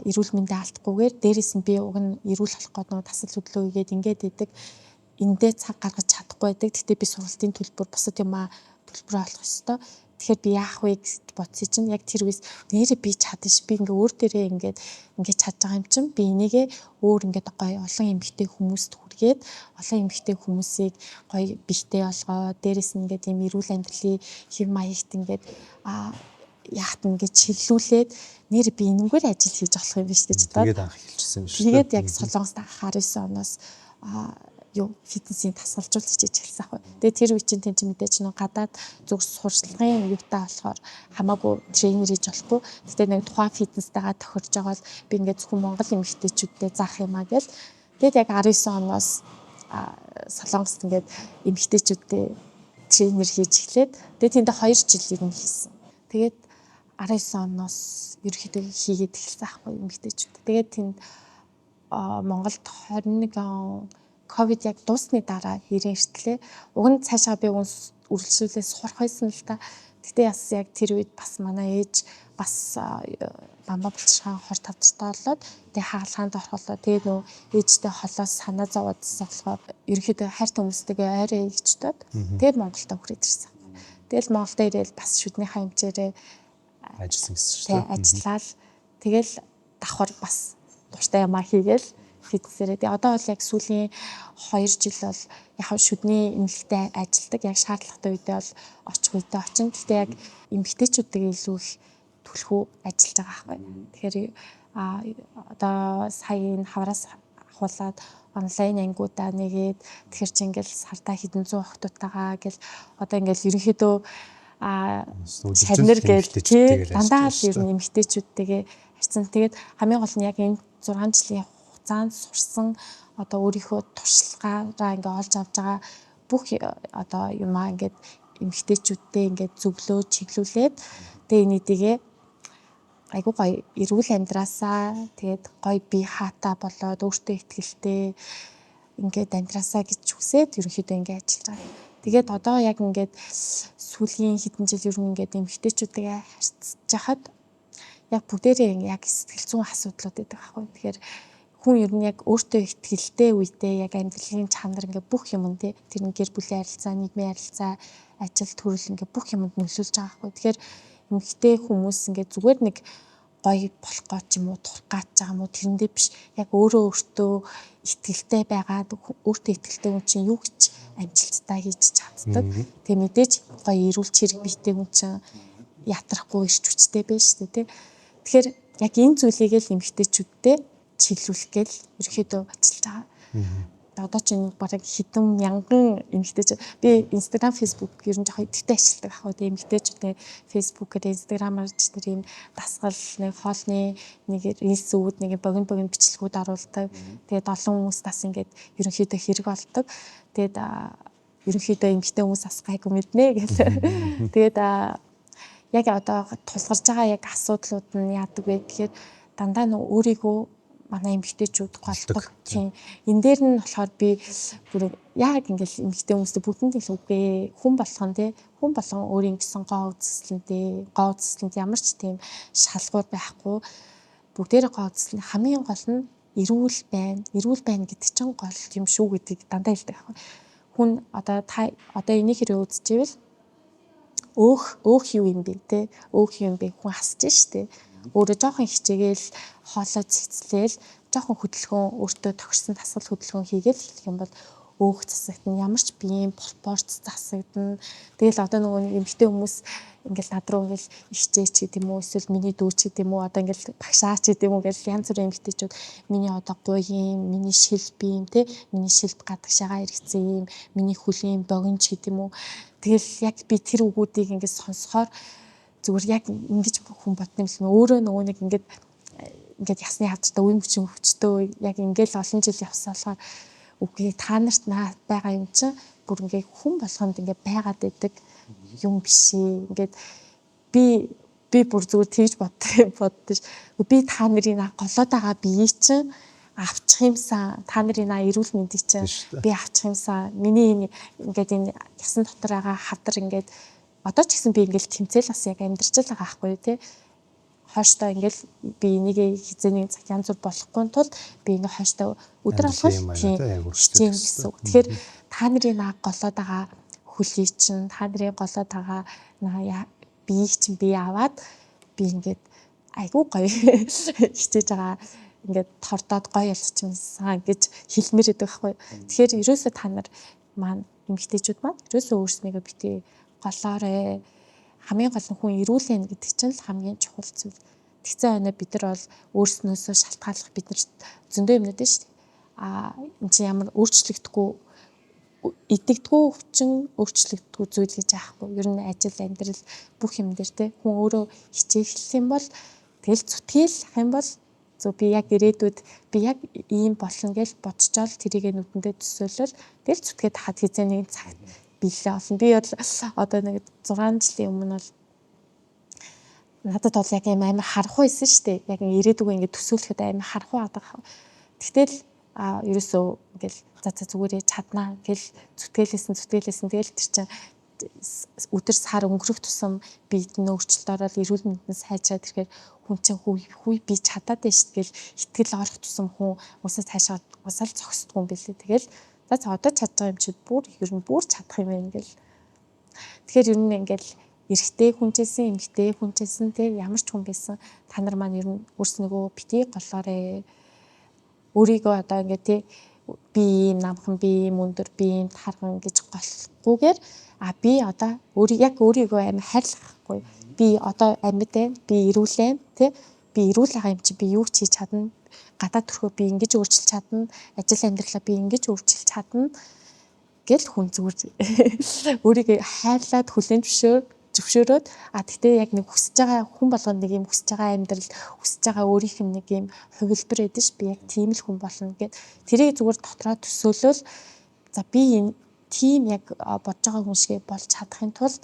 эрүүл мэндэ алдахгүйгээр дээрэс нь би уг нь эрүүл болох гээд нөгөө тасал хөдлөө хийгээд ингээд идэг эндээ цаг гаргаж чадахгүй байдаг. Гэхдээ би сургалтын төлбөр бусад юмаа төлбөрөө олох ёстой. Тэгэхээр би яах вэ гэж бодсон чинь яг тэр үеэс нэрээ би чадна ш. Би ингээ өөр дээрээ ингээд ингээд чадж байгаа юм чинь би энийгээ өөр ингээд гоё олон эмэгтэй хүмүүст хүргээд олон эмэгтэй хүмүүсийг гоё биетэй олгоо. Дээрэс нь ингээд ийм эрүүл амьдралын хэв маягт ингээд яахт ингээд чиглүүлээд нэр би энэнгээр ажил хийж болох юм биш гэж бодоод тэгээд анх эхэлчихсэн юм шүү. Тэгээд яг Солонгост анх 19 оноос юу фитнесийн тасгалжуулалт хийж эхэлсэн аахгүй. Тэгээд тэр үе чинь тийм ч мэдээж нэг гадаад зүг сурчлагын юутай болохоор хамаагүй тренер хийж болохгүй. Гэтэ нэг тухайн фитнестэйгээ тохирж байгаа бол би ингээд зөвхөн Монгол эмэгтэйчүүдтэй заах юм а гэл. Тэгээд яг 19 оноос Солонгост ингээд эмэгтэйчүүдтэй тренер хийж эхлээд тэгээд тэнд 2 жил ер нь хийсэн. Тэгээд 19 оноос ерөнхийдөө хийгээд эхэлсэн аахгүй эмэгтэйчүүд. Тэгээд тэнд Монголд 21 он ковид яг дуусны дараа ирэн эртлээ. Уг нь цаашаа би үргэлжлүүлээ сурах байсан л та. Гэтэ бас яг тэр үед бас манай ээж бас бамбаа булчирхаан хор тавдартай болоод тэгээ хагалгаанд орохлоо. Тэгээ нөө ээжтэй холоос санаа зовоодсан болохоор ерөнхийдөө хайртай хүмүүстэйгээ ойроо гэж бодоод тэгээд Монголд хүрээд ирсэн. Тэгэл Монголд ирээл бас шүднийхээ хэмжээрээ ажилласан гэсэн шүү дээ. Ажиллаад тэгэл давхар бас дуртай юмаа хийгээл фитнесээрээ. Тэгээ одоо бол яг сүүлийн 2 жил бол яг шүдний эмнэлэгтэй ажилладаг. Яг шаардлагатай үедээ бол очих үедээ очин. Гэхдээ яг эмэгтэйчүүдтэйгээ илүү их түлхүү ажиллаж байгаа байхгүй. Тэгэхээр одоо сая энэ хавраас ахуулаад онлайн ангиудаа нэгээд тэгэхээр чи ингээл сардаа хэдэн зуун охтуудтайгаа гэл одоо ингээл ерөнхийдөө шавнар гэл тий дандаа л ер нь эмэгтэйчүүдтэйгээ харьцан. Тэгээд хамгийн гол нь яг энэ 6 жилийн хугацаанд сурсан одоо өөрийнхөө туршлагаараа ингээ олж авч байгаа бүх одоо юмаа ингээд эмэгтэйчүүдтэй ингээд зөвлөө чиглүүлээд тэгээ энийдийгээ айгуу гоё эрүүл амьдраасаа тэгээд гоё бие хаатай болоод өөртөө ихтгэлтэй ингээд амьдраасаа гэж хүсээд ерөнхийдөө ингээд ажиллаж байгаа. Тэгээд одоо яг ингээд сүүлийн хэдэн жил ер нь ингээд эмэгтэйчүүдтэйгээ харьцаж хахад яг бүгдээрээ яг сэтгэл зүйн асуудлууд байдаг аахгүй. Тэгэхээр хүн ер нь яг өөртөө ихтгэлтэй үедээ яг амьдралын чанар ингээд бүх юм тий тэр нь гэр бүлийн харилцаа, нийгмийн харилцаа, ажил төрөл ингээд бүх юмд нөлөөлж байгаа аахгүй. Тэгэхээр эмэгтэй хүмүүс ингээд зүгээр нэг гоё болох гоо ч юм уу турах гаж байгаа юм уу тэрэндээ биш яг өөрөө өөртөө итгэлтэй байгаад өөртөө итгэлтэй хүн чинь юу гэж амжилттай хийж чаддаг. Тэгээ мэдээж гоё эрүүл чирэг биетэй хүн чинь ятрахгүй ирч хүчтэй байж шүү дээ тий. Тэгэхээр яг энэ зүйлийг л эмэгтэйчүүдтэй чиглүүлэх гээл ерөөхдөө ажиллаж байгаа. Одоо ч энэ бараг хэдэн мянган эмэгтэйчүүд би Instagram, Facebook ер нь жоохон идэвхтэй ашигладаг ах уу. Тэгээ эмэгтэйчүүдээ Facebook-ээр, Instagram-аар ч тэр ийм дасгал нэг хоолны нэг рилсүүд, нэг богино богино бичлэгүүд оруулдаг. Тэгээд олон хүмүүс бас ингээд ерөнхийдөө хэрэг болдог. Тэгээд ерөнхийдөө эмэгтэй хүмүүс бас гайгүй мэднэ гэл. Тэгээд яг одоо тулгарч байгаа яг асуудлууд нь яадаг вэ гэхээр дандаа нөө өөрийгөө манай эмэгтэйчүүд голдог. Тийм. Энэ дээр нь болохоор би бүр яг ингээл эмэгтэй хүмүүстэй бүгдэнд л үгүй хүн болгон тий хүн болгон өөрийн гэсэн гоо үзэсгэлэнтэй, гоо үзэсгэлэнд ямар ч тийм шалгуур байхгүй. Бүгдээрээ гоо үзэсгэлэн хамгийн гол нь эрүүл байна. Эрүүл байна гэдэг чинь гол юм шүү гэдгийг дандаа хэлдэг байхгүй. Хүн одоо та одоо энийг хэрэг үзчихвэл өөх өөх юу юм бэ те өөх юм бэ хүн хасж штэ өөрөө жоохон хичээгээл хоолой цэгцлээл жоохон хөдөлгөөн өөртөө тохирсон дасгал хөдөлгөөн хийгээл эхлэх юм бол өөх засагдана, ямар ч биеийн пропорц засагдана. Тэгэл одоо нөгөө нэг эмэгтэй хүмүүс ингээл над руу ингээл ихчээч гэдэг юм уу эсвэл миний дүү ч гэдэг юм уу одоо ингээл багшаач гэдэг юм уу гэл янз бүрийн эмэгтэйчүүд миний одоо гуй юм, миний шилб юм те миний шилб гадагшаага эргэцсэн юм, миний хөлийн богино ч гэдэг юм уу. Тэгэл яг би тэр үгүүдийг ингээд сонсохоор зүгээр яг ингэж хүн бодно юм шиг өөрөө нөгөө нэг ингээд ингээд ясны хавдартай үе мөчийн өвчтөө яг ингээл олон жил явсан болохоор үгүй та нарт наа байгаа юм чинь бүр ингээ хүн болгонд ингээ байгаад байдаг юм биш ээ. Ингээд би бүр зүгээр тэгж боддоо ш. Би та нарын голоод байгаа бие чинь авчих юмсан, та нарын эрүүл мэндийг чинь би авчих юмсан. Миний энэ ингээд энэ ясан дотор байгаа хавдар ингээд одоо ч гэсэн би ингээл тэмцээл бас яг амьдарч л байгаа байхгүй юу те. Хойштоо ингээл би энийг хизээ нэг цаг янз бүр болохгүй тул би ингээ хойштоо өдөр болгон тийм хичээн гэсэн үг. Тэгэхээр та нарын наа голоод байгаа хөлийг чинь та нарын голоод байгаа наа биеийг чинь би аваад би ингээд айгүй гоё хичээж байгаа ингээд тордоод гоё ялчмсан гэж хэлмээр байдаг байхгүй. Тэгэхээр ерөөсөө та нар маань эмэгтэйчүүд маань ерөөсөө өөрснийгөө битгий голоорой. Хамгийн гол нь хүн эрүүл байна гэдэг чинь л хамгийн чухал зүйл. Тэгсэн хойно бид нар бол өөрснөөсөө шалтгааллах бид нар зөндөө юмнууд нь шүү дээ. А энэ чинь ямар өөрчлөгдөхгүй идэгдгүү өвчин өөрчлөгддгүү зүйл гэж аахгүй. Ер нь ажил, амьдрал бүх юм дээр те хүн өөрөө хичээх юм бол тэгэл зүтгэл ах юм бол зөв би яг ирээдүйд би яг ийм болно гэж бодчоол тэрийгэ нүдэндээ төсөөлөл тэгэл зүтгээд хахад хизээ нэгэн цагт биелээ олно. Би бол одоо нэг 6 жилийн өмнө бол надад бол яг ийм амар харахгүй байсан шүү дээ. Яг ирээдүгөө ингээд төсөөлөхөд амар харахгүй байгаа. Тэгтэл ерөөсөө ингээл за за зүгээрээ чаднаа гэл зүтгэлээсэн зүтгэлээсэн тэгэл тэр чинь өдөр сар өнгөрөх тусам биед нь өөрчлөлт ороод эрүүл мэнд нь сайжраад ирэхээр хүн чинь хүй би чадаад байна шүү гэл итгэл орох тусам хүн усаа цаашаа усаал зогсдгүй юм билээ. Тэгэл за за одоо чадж байгаа юм чи бүр ер нь бүр чадах юм байна гэл. Тэгэхээр ер нь ингээл эрэгтэй хүн ч байсан, эмэгтэй хүн ч байсан те ямар ч хүн байсан та нар маань ер нь өөрснийгөө битгий голоорой. Өөрийгөө одоо ингээд те би ийм намхан, би ийм өндөр, би ийм тарган гэж голохгүйгээр а би одоо өөрийг яг өөрийгөө амар хайрлахгүй. Би одоо амьд байна, би эрүүл байна, тэ би эрүүл байгаа юм чи би юу ч хийж чадна. Гадаад төрхөө би ингэж өөрчилж чадна. Ажил амьдралаа би ингэж өөрчилж чадна гэл хүн зүгээр өөрийгөө хайрлаад хүлээн зөвшөөрөөд а тэгтээ яг нэг хүсэж байгаа хүн болгоно нэг юм хүсэж байгаа амьдрал хүсэж байгаа өөрийнх нь нэг юм хувилбар байдаг ш би яг тийм л хүн болно гэд тэрийг зүгээр дотроо төсөөлөл за би энэ тийм яг бодож байгаа хүн шиг болж чадахын тулд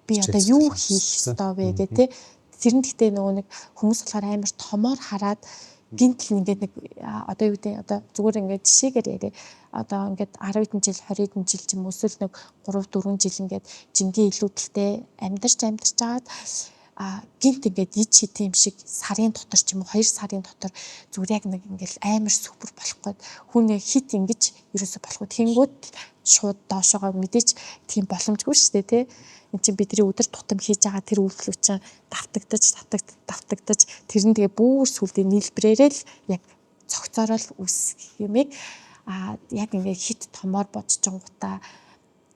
би одоо юу хийх ёстой вэ гэх тээ тэр нь тэгтээ нөгөө нэг хүмүүс болохоор амар томоор хараад гинтл ингээд нэг одоо юу гэдэг одоо зүгээр ингээд жишээгээр яриа. Одоо ингээд 10 хэдэн жил 20 хэдэн жил ч юм уу эсвэл нэг 3 4 жил ингээд жингийн илүүдэлтэй амьдарч амьдарч агаад а гинт ингээд ид шид юм шиг сарын дотор ч юм уу 2 сарын дотор зүгээр яг нэг ингээд амар супер болох гээд хүн хит ингэж ерөөсө болохгүй. Тэнгүүд шууд доошоогоо мэдээж тийм боломжгүй шүү дээ тий. Энд чинь бидний өдөр тутам хийж байгаа тэр үйлдэл чинь давтагдаж давтагдаж тэр нь тэгээ бүр сүлдээ нийлбрээрээ л яг цогцоороо л үүсэх юмыг а яг ингээ хит томоор бодчихгонгуудаа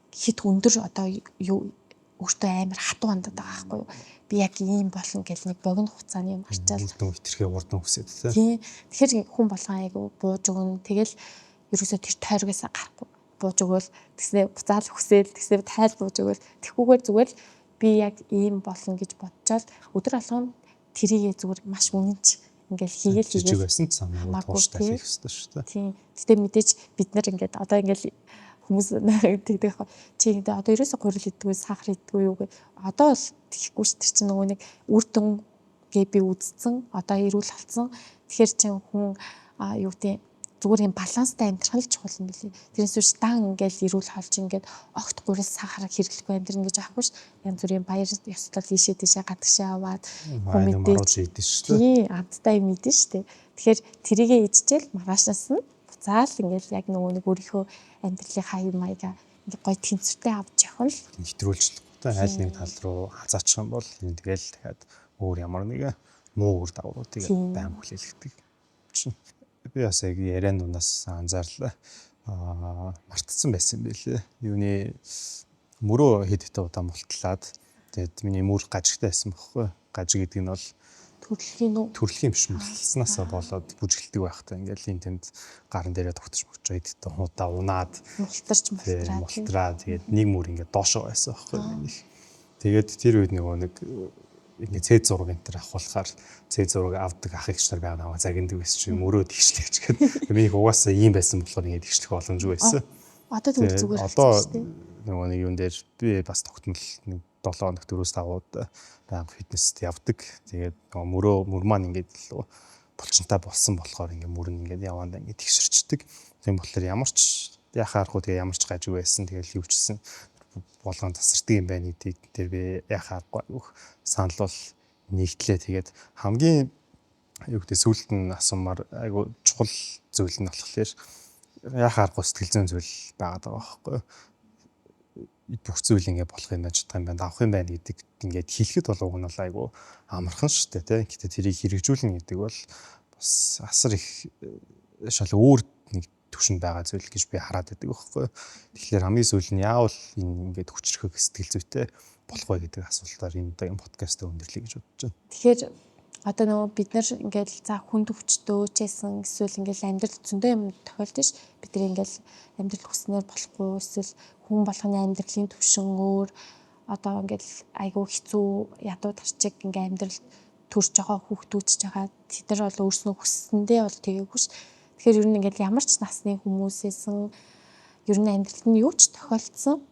хит өндөр одоо юу өөртөө амар хатуу хандаад байгаа байхгүй юу. Би яг ийм болно гэл нэг богино хугацааны юм гарчаал. Үрдэн хитрхээ урдан хүсээд тий. Тийм. Тэгэхээр хүн болгон айгу бууж өгнө. Тэгэл ерөөсөө тэр тойргоос гарахгүй бууж өгөөл тэгснээ буцаал хүсээл тэгснээ тайл бууж өгөөл тэгхүүгээр зүгээр л би яг ийм болно гэж бодчоол өдөр болгон тэрийгээ зүгээр маш үнэнч ингээл хийгээл хийгээл байсан ч самаагүй тууштай хийх ёстой шүү дээ. Тийм. Гэтэ мэдээж бид нар ингээд одоо ингээл хүмүүс тэгдэг байхгүй. Чи ингээд одоо ерөөсө гурил иддэггүй, сахар иддэггүй юу гэ. Одоо бол тэгэхгүй ш тэр чинь нөгөө нэг үр дүн гэ би үзсэн. Одоо эрүүл болсон. Тэгэхээр чин хүн юу гэдэг зүгээр юм баланстай амьдрах л чухал юм билий. Тэрнээс биш дан ингээл эрүүл хоолж ингээд огт гурил сахар хэрэглэхгүй амьдрна гэж аахгүй ш. Янз бүрийн баяр ёслол ийшээ тийшээ гадагшаа аваад хүн мэдээж идэн шүү дээ. Тийм, амттай юм идэн шүү дээ. Тэгэхээр тэрийгэ иччихэл маргаашнаас нь буцаал ингээл яг нөгөө нэг өөрийнхөө амьдралын хай маяга ингээ гой тэнцвэртэй авч явах нь л нэвтрүүлжлэхгүй аль нэг тал руу хазаачих юм бол энэ тэгэл дахиад өөр ямар нэгэн муу үр дагавруудыг байн хүлээлгдэг чинь би бас яг яриан дунаас анзаарлаа. Мартцсан байсан юм билээ. Юуны мөрөө хэд хэдэн удаа мултлаад тэгээд миний мөр гажигтай байсан бохоггүй. Гажиг гэдэг нь бол төрөлхийн үү? Төрөлхийн биш мултлснаасаа болоод бүжгэлдэг байхдаа ингээл энэ тэнд гаран дээрээ тогтож мөгч хэд хэдэн удаа унаад мултарч мултраа мултраа тэгээд нэг мөр ингээд доошоо байсан байхгүй минийх. Тэгээд тэр үед нөгөө нэг ингээ цээ зураг энэ төр авахулахаар цээ зураг авдаг ах эгч нар байгаа намайг загиндаг байсан чинь мөрөө тэгшлээч гээд миний угаасаа ийм байсан болохоор ингээ тэгшлэх боломжгүй байсан. Одоо тэгвэл зүгээр одоо нөгөө нэг юун дээр би бас тогтмол нэг 7 хоног 4-5 удаа байнга фитнест явдаг. Тэгээд нөгөө мөрөө мөр маань ингээд илүү булчинтай болсон болохоор ингээ мөр нь ингээд яваандаа ингээ тэгшэрчдэг. Тийм болохоор ямар ч яхаа аргагүй тэгээ ямар ч гажиг байсан. Тэгэл юу ч гэсэн болгон тасардаг юм байна гэдгийг тэр би яхаа аргагүй айгүйх санал бол нэгтлээ. Тэгээд хамгийн юу гэдэг сүүлд нь асуумаар айгу чухал зүйл нь болохоор яхаа аргагүй сэтгэл зүйн зүйл байгаад байгаа байхгүй юу? Бүх зүйл ингээ болох юм байна, чадах юм байна, давах юм байна гэдэг ингээд хэлэхэд бол уг нь бол айгу амархан шүү дээ, тэ. Гэтэ тэрийг хэрэгжүүлнэ гэдэг бол бас асар их шал өөр нэг төвшөнд байгаа зүйл гэж би хараад байдаг байхгүй. Тэгэхээр хамгийн сүүл нь яавал энэ ингээд хүчрхэг сэтгэл зүйтэй болох вэ гэдэг асуултаар энэ удаагийн подкастыг өндөрлөе гэж бодож байна. Тэгэхээр одоо нөгөө бид нар ингээл за хүнд өвчтөө ч байсан эсвэл ингээл амьдрал зөндөө юм тохиолдож ш. Бид нар ингээл амьдрал хүснээр болохгүй эсвэл хүн болгоны амьдралын түвшин өөр, одоо ингээл айгүй хэцүү ядуу тарчиг ингээ амьдрал төрж байгаа хүүхдүүд ч байгаа, тэд нар бол өөрснөө хүссэндээ бол тэгээгүй ш. Тэгэхээр ер нь ингээл ямар ч насны хүмүүсээсэн, ер нь амьдралд нь юу ч тохиолдсон,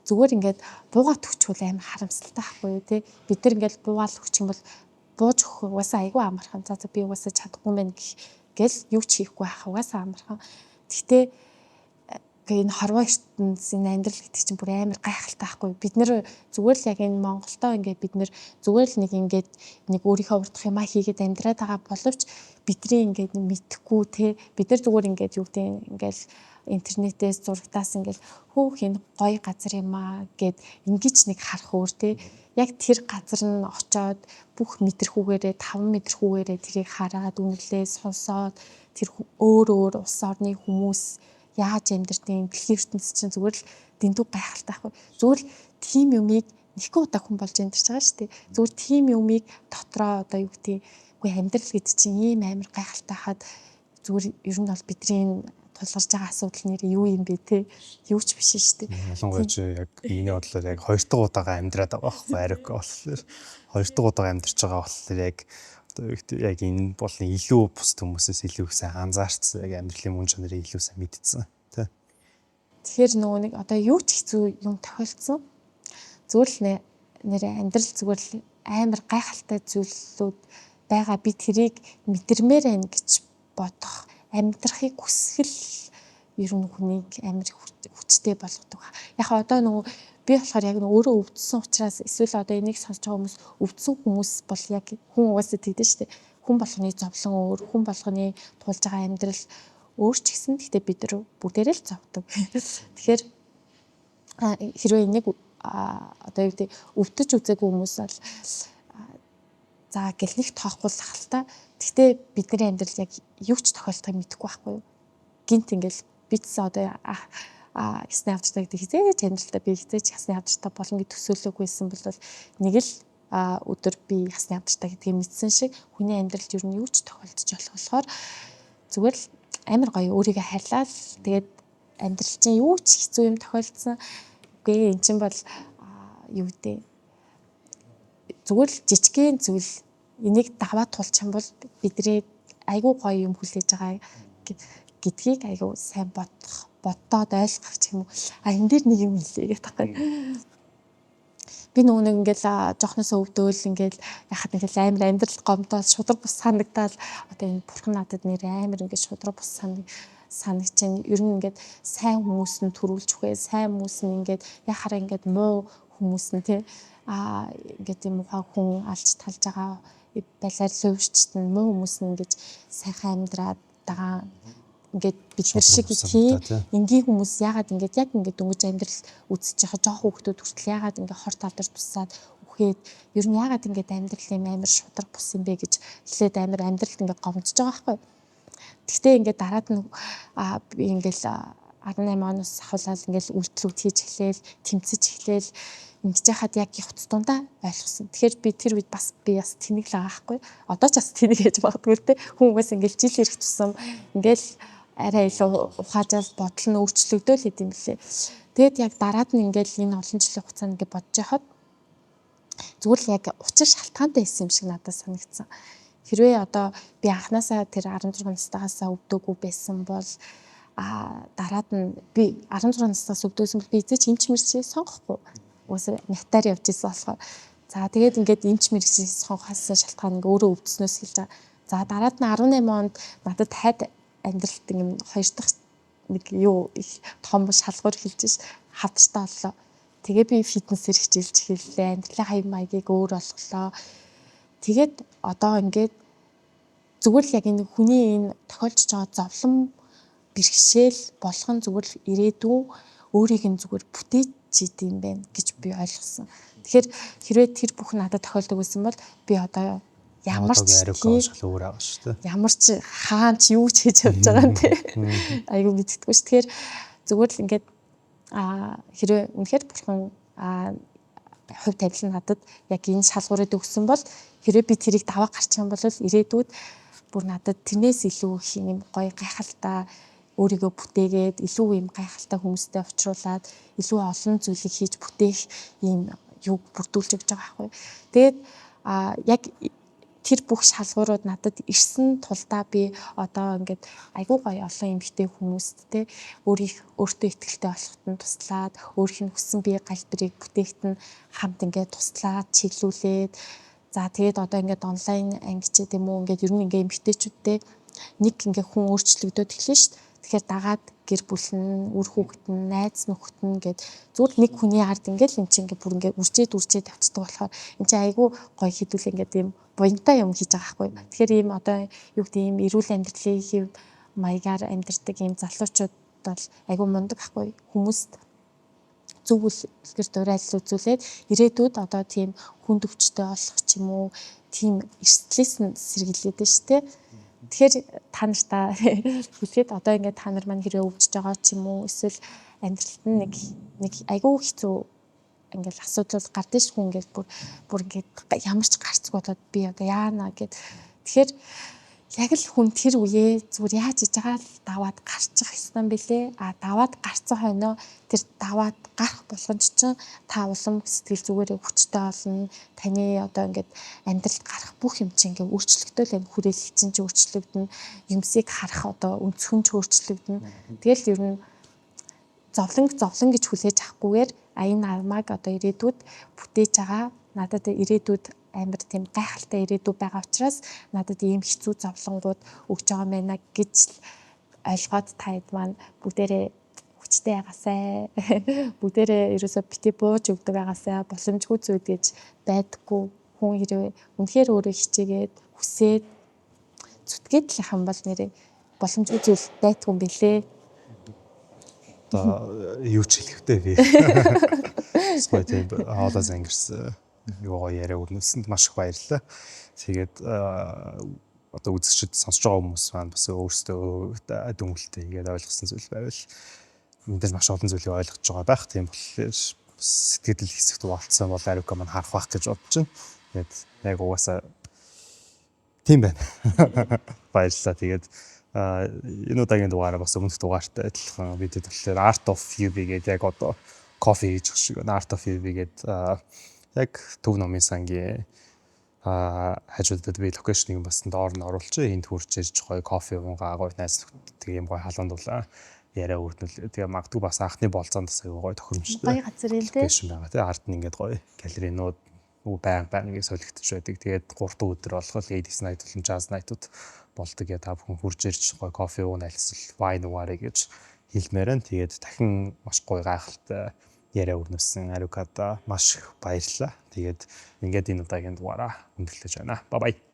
зүгээр ингээд буугаад өгчвөл амар харамсалтай байхгүй юу, те. Бид нар ингээд буугаал өгчих юм бол бууж өгөх угаасаа айгүй амархан. За за, би угаасаа чадахгүй мэн гэх гэл юу ч хийхгүй байх угаасаа амархан. Гэхдээ энэ хорвоо ертөнц, энэ амьдрал гэдэг чинь бүр амар гайхалтай байхгүй. Бид нэр зүгээр л яг энэ Монголдоо ингээд бид нэр зүгээр л нэг ингээд нэг өөрийнхөө урдах юмаа хийгээд амьдраад байгаа боловч бидний ингээд мэдхгүй, те, бид нар зүгээр ингээд юу гэдэг, ингээд интернетээс, зурагтаас ингээд хөөх энэ гоё газар юм аа гэд ингэж нэг харах өөр, те, яг тэр газар нь очоод бүх мэдрэхүүгээрээ, 5 мэдрэхүүгээрээ тэрийг хараад, үнэлээ сонсоод, тэр өөр өөр улс орны хүмүүс яаж амьдэрдэг, дэлхийн ертөнц чинь зүгээр л дэндүү гайхалтай байхгүй. Зүгээр л тийм юмыг нэгэн удаа хүн болж амьдарч байгаа шүү дээ. Зүгээр тийм юмыг дотроо одоо юу гэдэг, үгүй, амьдрал гэдэг чинь ийм амар гайхалтай хаад зүгээр ер нь бол бидний тулгарч байгаа асуудал нэр юу юм бэ, те, юу ч биш шүү дээ. Ялангуяа чи яг миний бодлоор яг хоёр дахь удаага амьдраад байгаа байхгүй, Ариук болохоор хоёр дахь удаага амьдарч байгаа болохоор яг одоо яг энэ бол илүү бусад хүмүүсээс илүү их сайн анзаарчихсан, яг амьдралын мөн чанарыг илүү сайн мэдсэн, тий. Тэгэхээр нөгөө нэг одоо юу ч хэцүү юм тохиолдсон, зүгээр л нэр амьдрал зүгээр л амар гайхалтай зүйлүүд байгаа, би тэрийг мэдэрмээр байна гэж бодох, амьдрахыг хүсгэл ер нь хүнийг амар хүчтэй болгодог. Яг одоо нөгөө би болохоор яг нөгөө өөрөө өвдсөн учраас, эсвэл одоо энийг сонсож байгаа хүмүүс өвдсөн хүмүүс бол яг хүн угаасаа тэгдэж штэ. Хүн болгоны зовлон өөр, хүн болгоны туулж байгаа амьдрал өөр ч гэсэн гэхдээ бид нар бүгдээрээ л зовдөг. Тэгэхээр хэрвээ энийг одоо юу гэдэг, өвдөж үзээгүй хүмүүс бол за гэл нэг тоохгүй л ах л та. Гэхдээ бидний амьдрал яг юу ч тохиолдохыг мэдэхгүй байхгүй юу? Гинт ингээл би ч одоо ясны хавдартай гэдэг хизээж амьдралдаа би хизээж ясны хавдартай болно гэж төсөөлөөгүй бол нэг л өдөр би ясны хавдартай гэдгийг мэдсэн шиг хүний амьдралд ер нь юу ч тохиолдож болох болохоор зүгээр л амар гоё өөрийгөө хайрлаад, тэгээд амьдрал чинь юу ч хэцүү юм тохиолдсон. Үгүй, эн чинь бол юу гэдэг, зүгээр л жижигхэн зүйл, энийг даваа тулчих юм бол бидний айгүй гоё юм хүлээж байгаа гэдгийг айгүй сайн бодох, боддоод ойлгох ч юм уу. А энэ дээр нэг юм хэлье гэх таахгүй. Би нөгөө нэг ингээл жоохносоо өвдөөл, ингээл яхад ингээл амар амьдрал гомдоол, шудраг бус санагдаал, одоо энэ бурхан надад нэр амар ингээд шудраг бус санагч чинь ер нь ингээд сайн хүмүүс нь төрүүлж өгөө, сайн хүмүүс нь ингээд яхаараа ингээд муу хүмүүс нь, тий, ингээд юм ухаа хүн алж талж байгаа балиар луурчт нь муу хүмүүс нь ингэж сайхан амьдраад байгаа, ингээд бид нар шиг тийм энгийн хүмүүс ягаад ингээд яг ингээд дөнгөж амьдрал үзэж байгаа жоох хүүхдүүд хүртэл ягаад ингээд хор талдар тусаад үхээд, ер нь ягаад ингээд амьдрал юм амар шудраг бус юм бэ гэж эхлээд амар амьдралд ингээд гомдож байгаа байхгүй. Тэгтээ ингээд дараад нь би ингээд 18 оноос ахуулаад ингээд үйлдэлүүд хийж эхлээл, тэмцэж эхлээл, ингэж яхад яг явц дундаа ойлгосон. Тэгэхээр би тэр үед бас би бас тэнэг л байгаа байхгүй. Одоо ч бас тэнэг хийж магадгүй л те. Хүн угаас ингээл жил ирэх тусам ингээл арай илүү ухаажаал, бодол нь өөрчлөгдөөл хэд юм бэлээ. Тэгээд яг дараад нь ингээл энэ олон жилийн хугацаанд ингээд бодож яхад зүгээр л яг учир шалтгаантай байсан юм шиг надад санагдсан. Хэрвээ одоо би анханасаа тэр 16 настайгаасаа өвдөөгүй байсан бол дараад нь би 16 наснаас өвдөөсөн бол би эзэж эмч мэрэгчлээ сонгохгүй. Угаасаа нятаар явж исэн болохоор. За, тэгээд ингээд эмч мэрэгчлээ сонгохоос шалтгаан ингээ өөрөө өвдснөөс хэлж байгаа. За, дараад нь 18 онд надад хайд амьдралт ингээ хоёр дахь нэг юу их том шалгуур хэлж ш, хавдартай боллоо. Тэгээ би фитнесээр хичээлж эхэллээ. Амьдралын хаяг маягийг өөр болголоо. Тэгээд одоо ингээд зүгээр л яг энэ хүний энэ тохиолдож байгаа зовлон бэрхшээл болгон зүгээр л ирээдүйн өөрийг нь зүгээр бүтээж идэм байх гэж би ойлгосон. Тэгэхээр хэрвээ тэр бүх надад тохиолдог байсан бол би одоо ямар ч өөр байгаа шүү дээ. Ямар ч хаан ч юу ч хийж явж байгаа юм те. Айгу мэддэггүй ш. Тэгэхээр зүгээр л ингээд хэрвээ үнэхээр бурхан Хувь тавилан надад яг энэ шалгуурыг өгсөн бол хэрвээ би тэрийг даваа гарчих юм бол ирээдүйд бүр надад тэрнээс илүү их юм гоё гайхалтай өөрийгөө бүтээгээд, илүү юм гайхалтай хүмүүстэй уулзруулаад, илүү олон зүйлийг хийж бүтээх ийм юг бүрдүүлж өгч байгаа байхгүй. Тэгээд яг тэр бүх шалгуурууд надад ирсэн тулдаа би одоо ингээд айгүй гоё олон эмэгтэй хүмүүст те өөртөө итгэлтэй болоход нь туслаад, өөрийнх нь хүссэн бие галбирыг бүтээхэд нь хамт ингээд туслаад, чиглүүлээд, за тэгээд одоо ингээд онлайн анги ч гэдэм үү, ингээд ер нь ингээд эмэгтэйчүүдтэй нэг ингээд хүн өөрчлөгдөд эхэлнэ шүү дээ. Тэгэхээр дагаад гэр бүл нь, үр хүүхэд нь, найз нөхөд нь гээд зүгээр нэг хүний ард ингээл эн чинь ингээд бүр ингээд үржээд үржээд явцдаг болохоор эн чинь айгүй гоё хэдүүл ингээд ийм буянтай юм хийж байгаа байхгүй. Тэгэхээр ийм одоо юу гэдэг, ийм эрүүл амьдралын хэв маягаар амьдардаг ийм залуучууд бол айгүй мундаг байхгүй. Хүмүүст зөв үлгэр дуурайл үзүүлээд ирээдүйд одоо тийм хүнд өвчтэй болох ч юм уу, тийм эрсдлээс нь сэргийлээд байна шүү дээ. Тэгэхээр та нартаа хэлэхэд одоо ингээд та нар маань хэрвээ өвдөж байгаа ч юм уу, эсвэл амьдралд нь нэг айгүй хэцүү ингээл асуудал гардаг ш, хүн ингээд бүр ингээд ямар ч гарцгүй болоод би одоо яана гэд. Тэгэхээр яг л хүн тэр үеэ зүгээр яаж иж байгаа л даваад гарчих ёстой юм бэлээ. А даваад гарцсан хойноо тэр даваад гарах болгонд чинь та улам сэтгэл зүгээрээ хүчтэй болно. Таны одоо ингээд амьдралд гарах бүх юм чинь ингээд өөрчлөгдөөл энэ хүрээлэл чинь ч өөрчлөгдөнө. Юмсыг харах одоо өнцгөн ч өөрчлөгдөнө. Тэгэл ер нь зовлон зовлон гэж хүлээж авахгүйгээр а энэ намайг одоо ирээдүйд бүтээж байгаа, надад ирээдүйд амар тийм гайхалтай ирээдүй байгаа учраас надад ийм хэцүү зовлонгууд өгч байгаа юм байна гэж ойлгоод та хэд маань бүгдээрээ хүчтэй байгаасай. Бүгдээрээ ерөөсөө бити бууж өгдөг байгаасай. Боломжгүй зүйл гэж байдаггүй. Хүн хэрвээ үнэхээр өөрөө хичээгээд, хүсээд, зүтгээд л юм бол нэрээ боломжгүй зүйл байдгүй юм бэлээ. Одоо юу ч хэлэхтэй би. Гоё тийм хоолой зангирсан юу гоё яриа өрнөсөнд маш их баярлалаа. Тэгээд одоо үзэгчид, сонсож байгаа хүмүүс маань бас өөрсдөө дүгнэлтээ хийгээд ойлгосон зүйл байвал мэдээж маш олон зүйлийг ойлгож байгаа байх. Тийм болохоор сэтгэл хэсэгт хуваалцсан бол Ариука маань харах байх гэж бодож байна. Тэгээд яг угаасаа тийм байна. Баярлалаа. Тэгээд энэ удаагийн дугаараа бас өмнөх дугаартай адилхан бидэд болохоор Art of UB гэдэг, яг одоо кофе хийж шиг Art of UB гэдэг яг Төв номын сангийн хажуудад би location ыг бас доор нь оруулчих. Энд хурж ирж гоё кофе уунгаа, гоё найз нөхдөд юм гоё халуун дулаан яриа өрнөл. Тэгээ магадгүй бас анхны болзоонд бас аюу гоё тохиромжтой. Гоё газар ил дээ. Location байгаа тий. Ард нь ингээд гоё галерейнууд баян баян ингээд солигдож байдаг. Тэгээд 3 дахь өдөр болохоор ladies night болон jazz night-ууд болдог. Я та бүхэн хурж ирж гоё кофе уун, альсэл wine уугаарай гэж хэлмээр байна. Тэгээд дахин маш гоё гайхалтай яриа өрнөсөн Ариукада маш их баярлалаа. Тэгээд ингээд энэ удаагийн дугаараа өндөрлөж байна. Bye bye.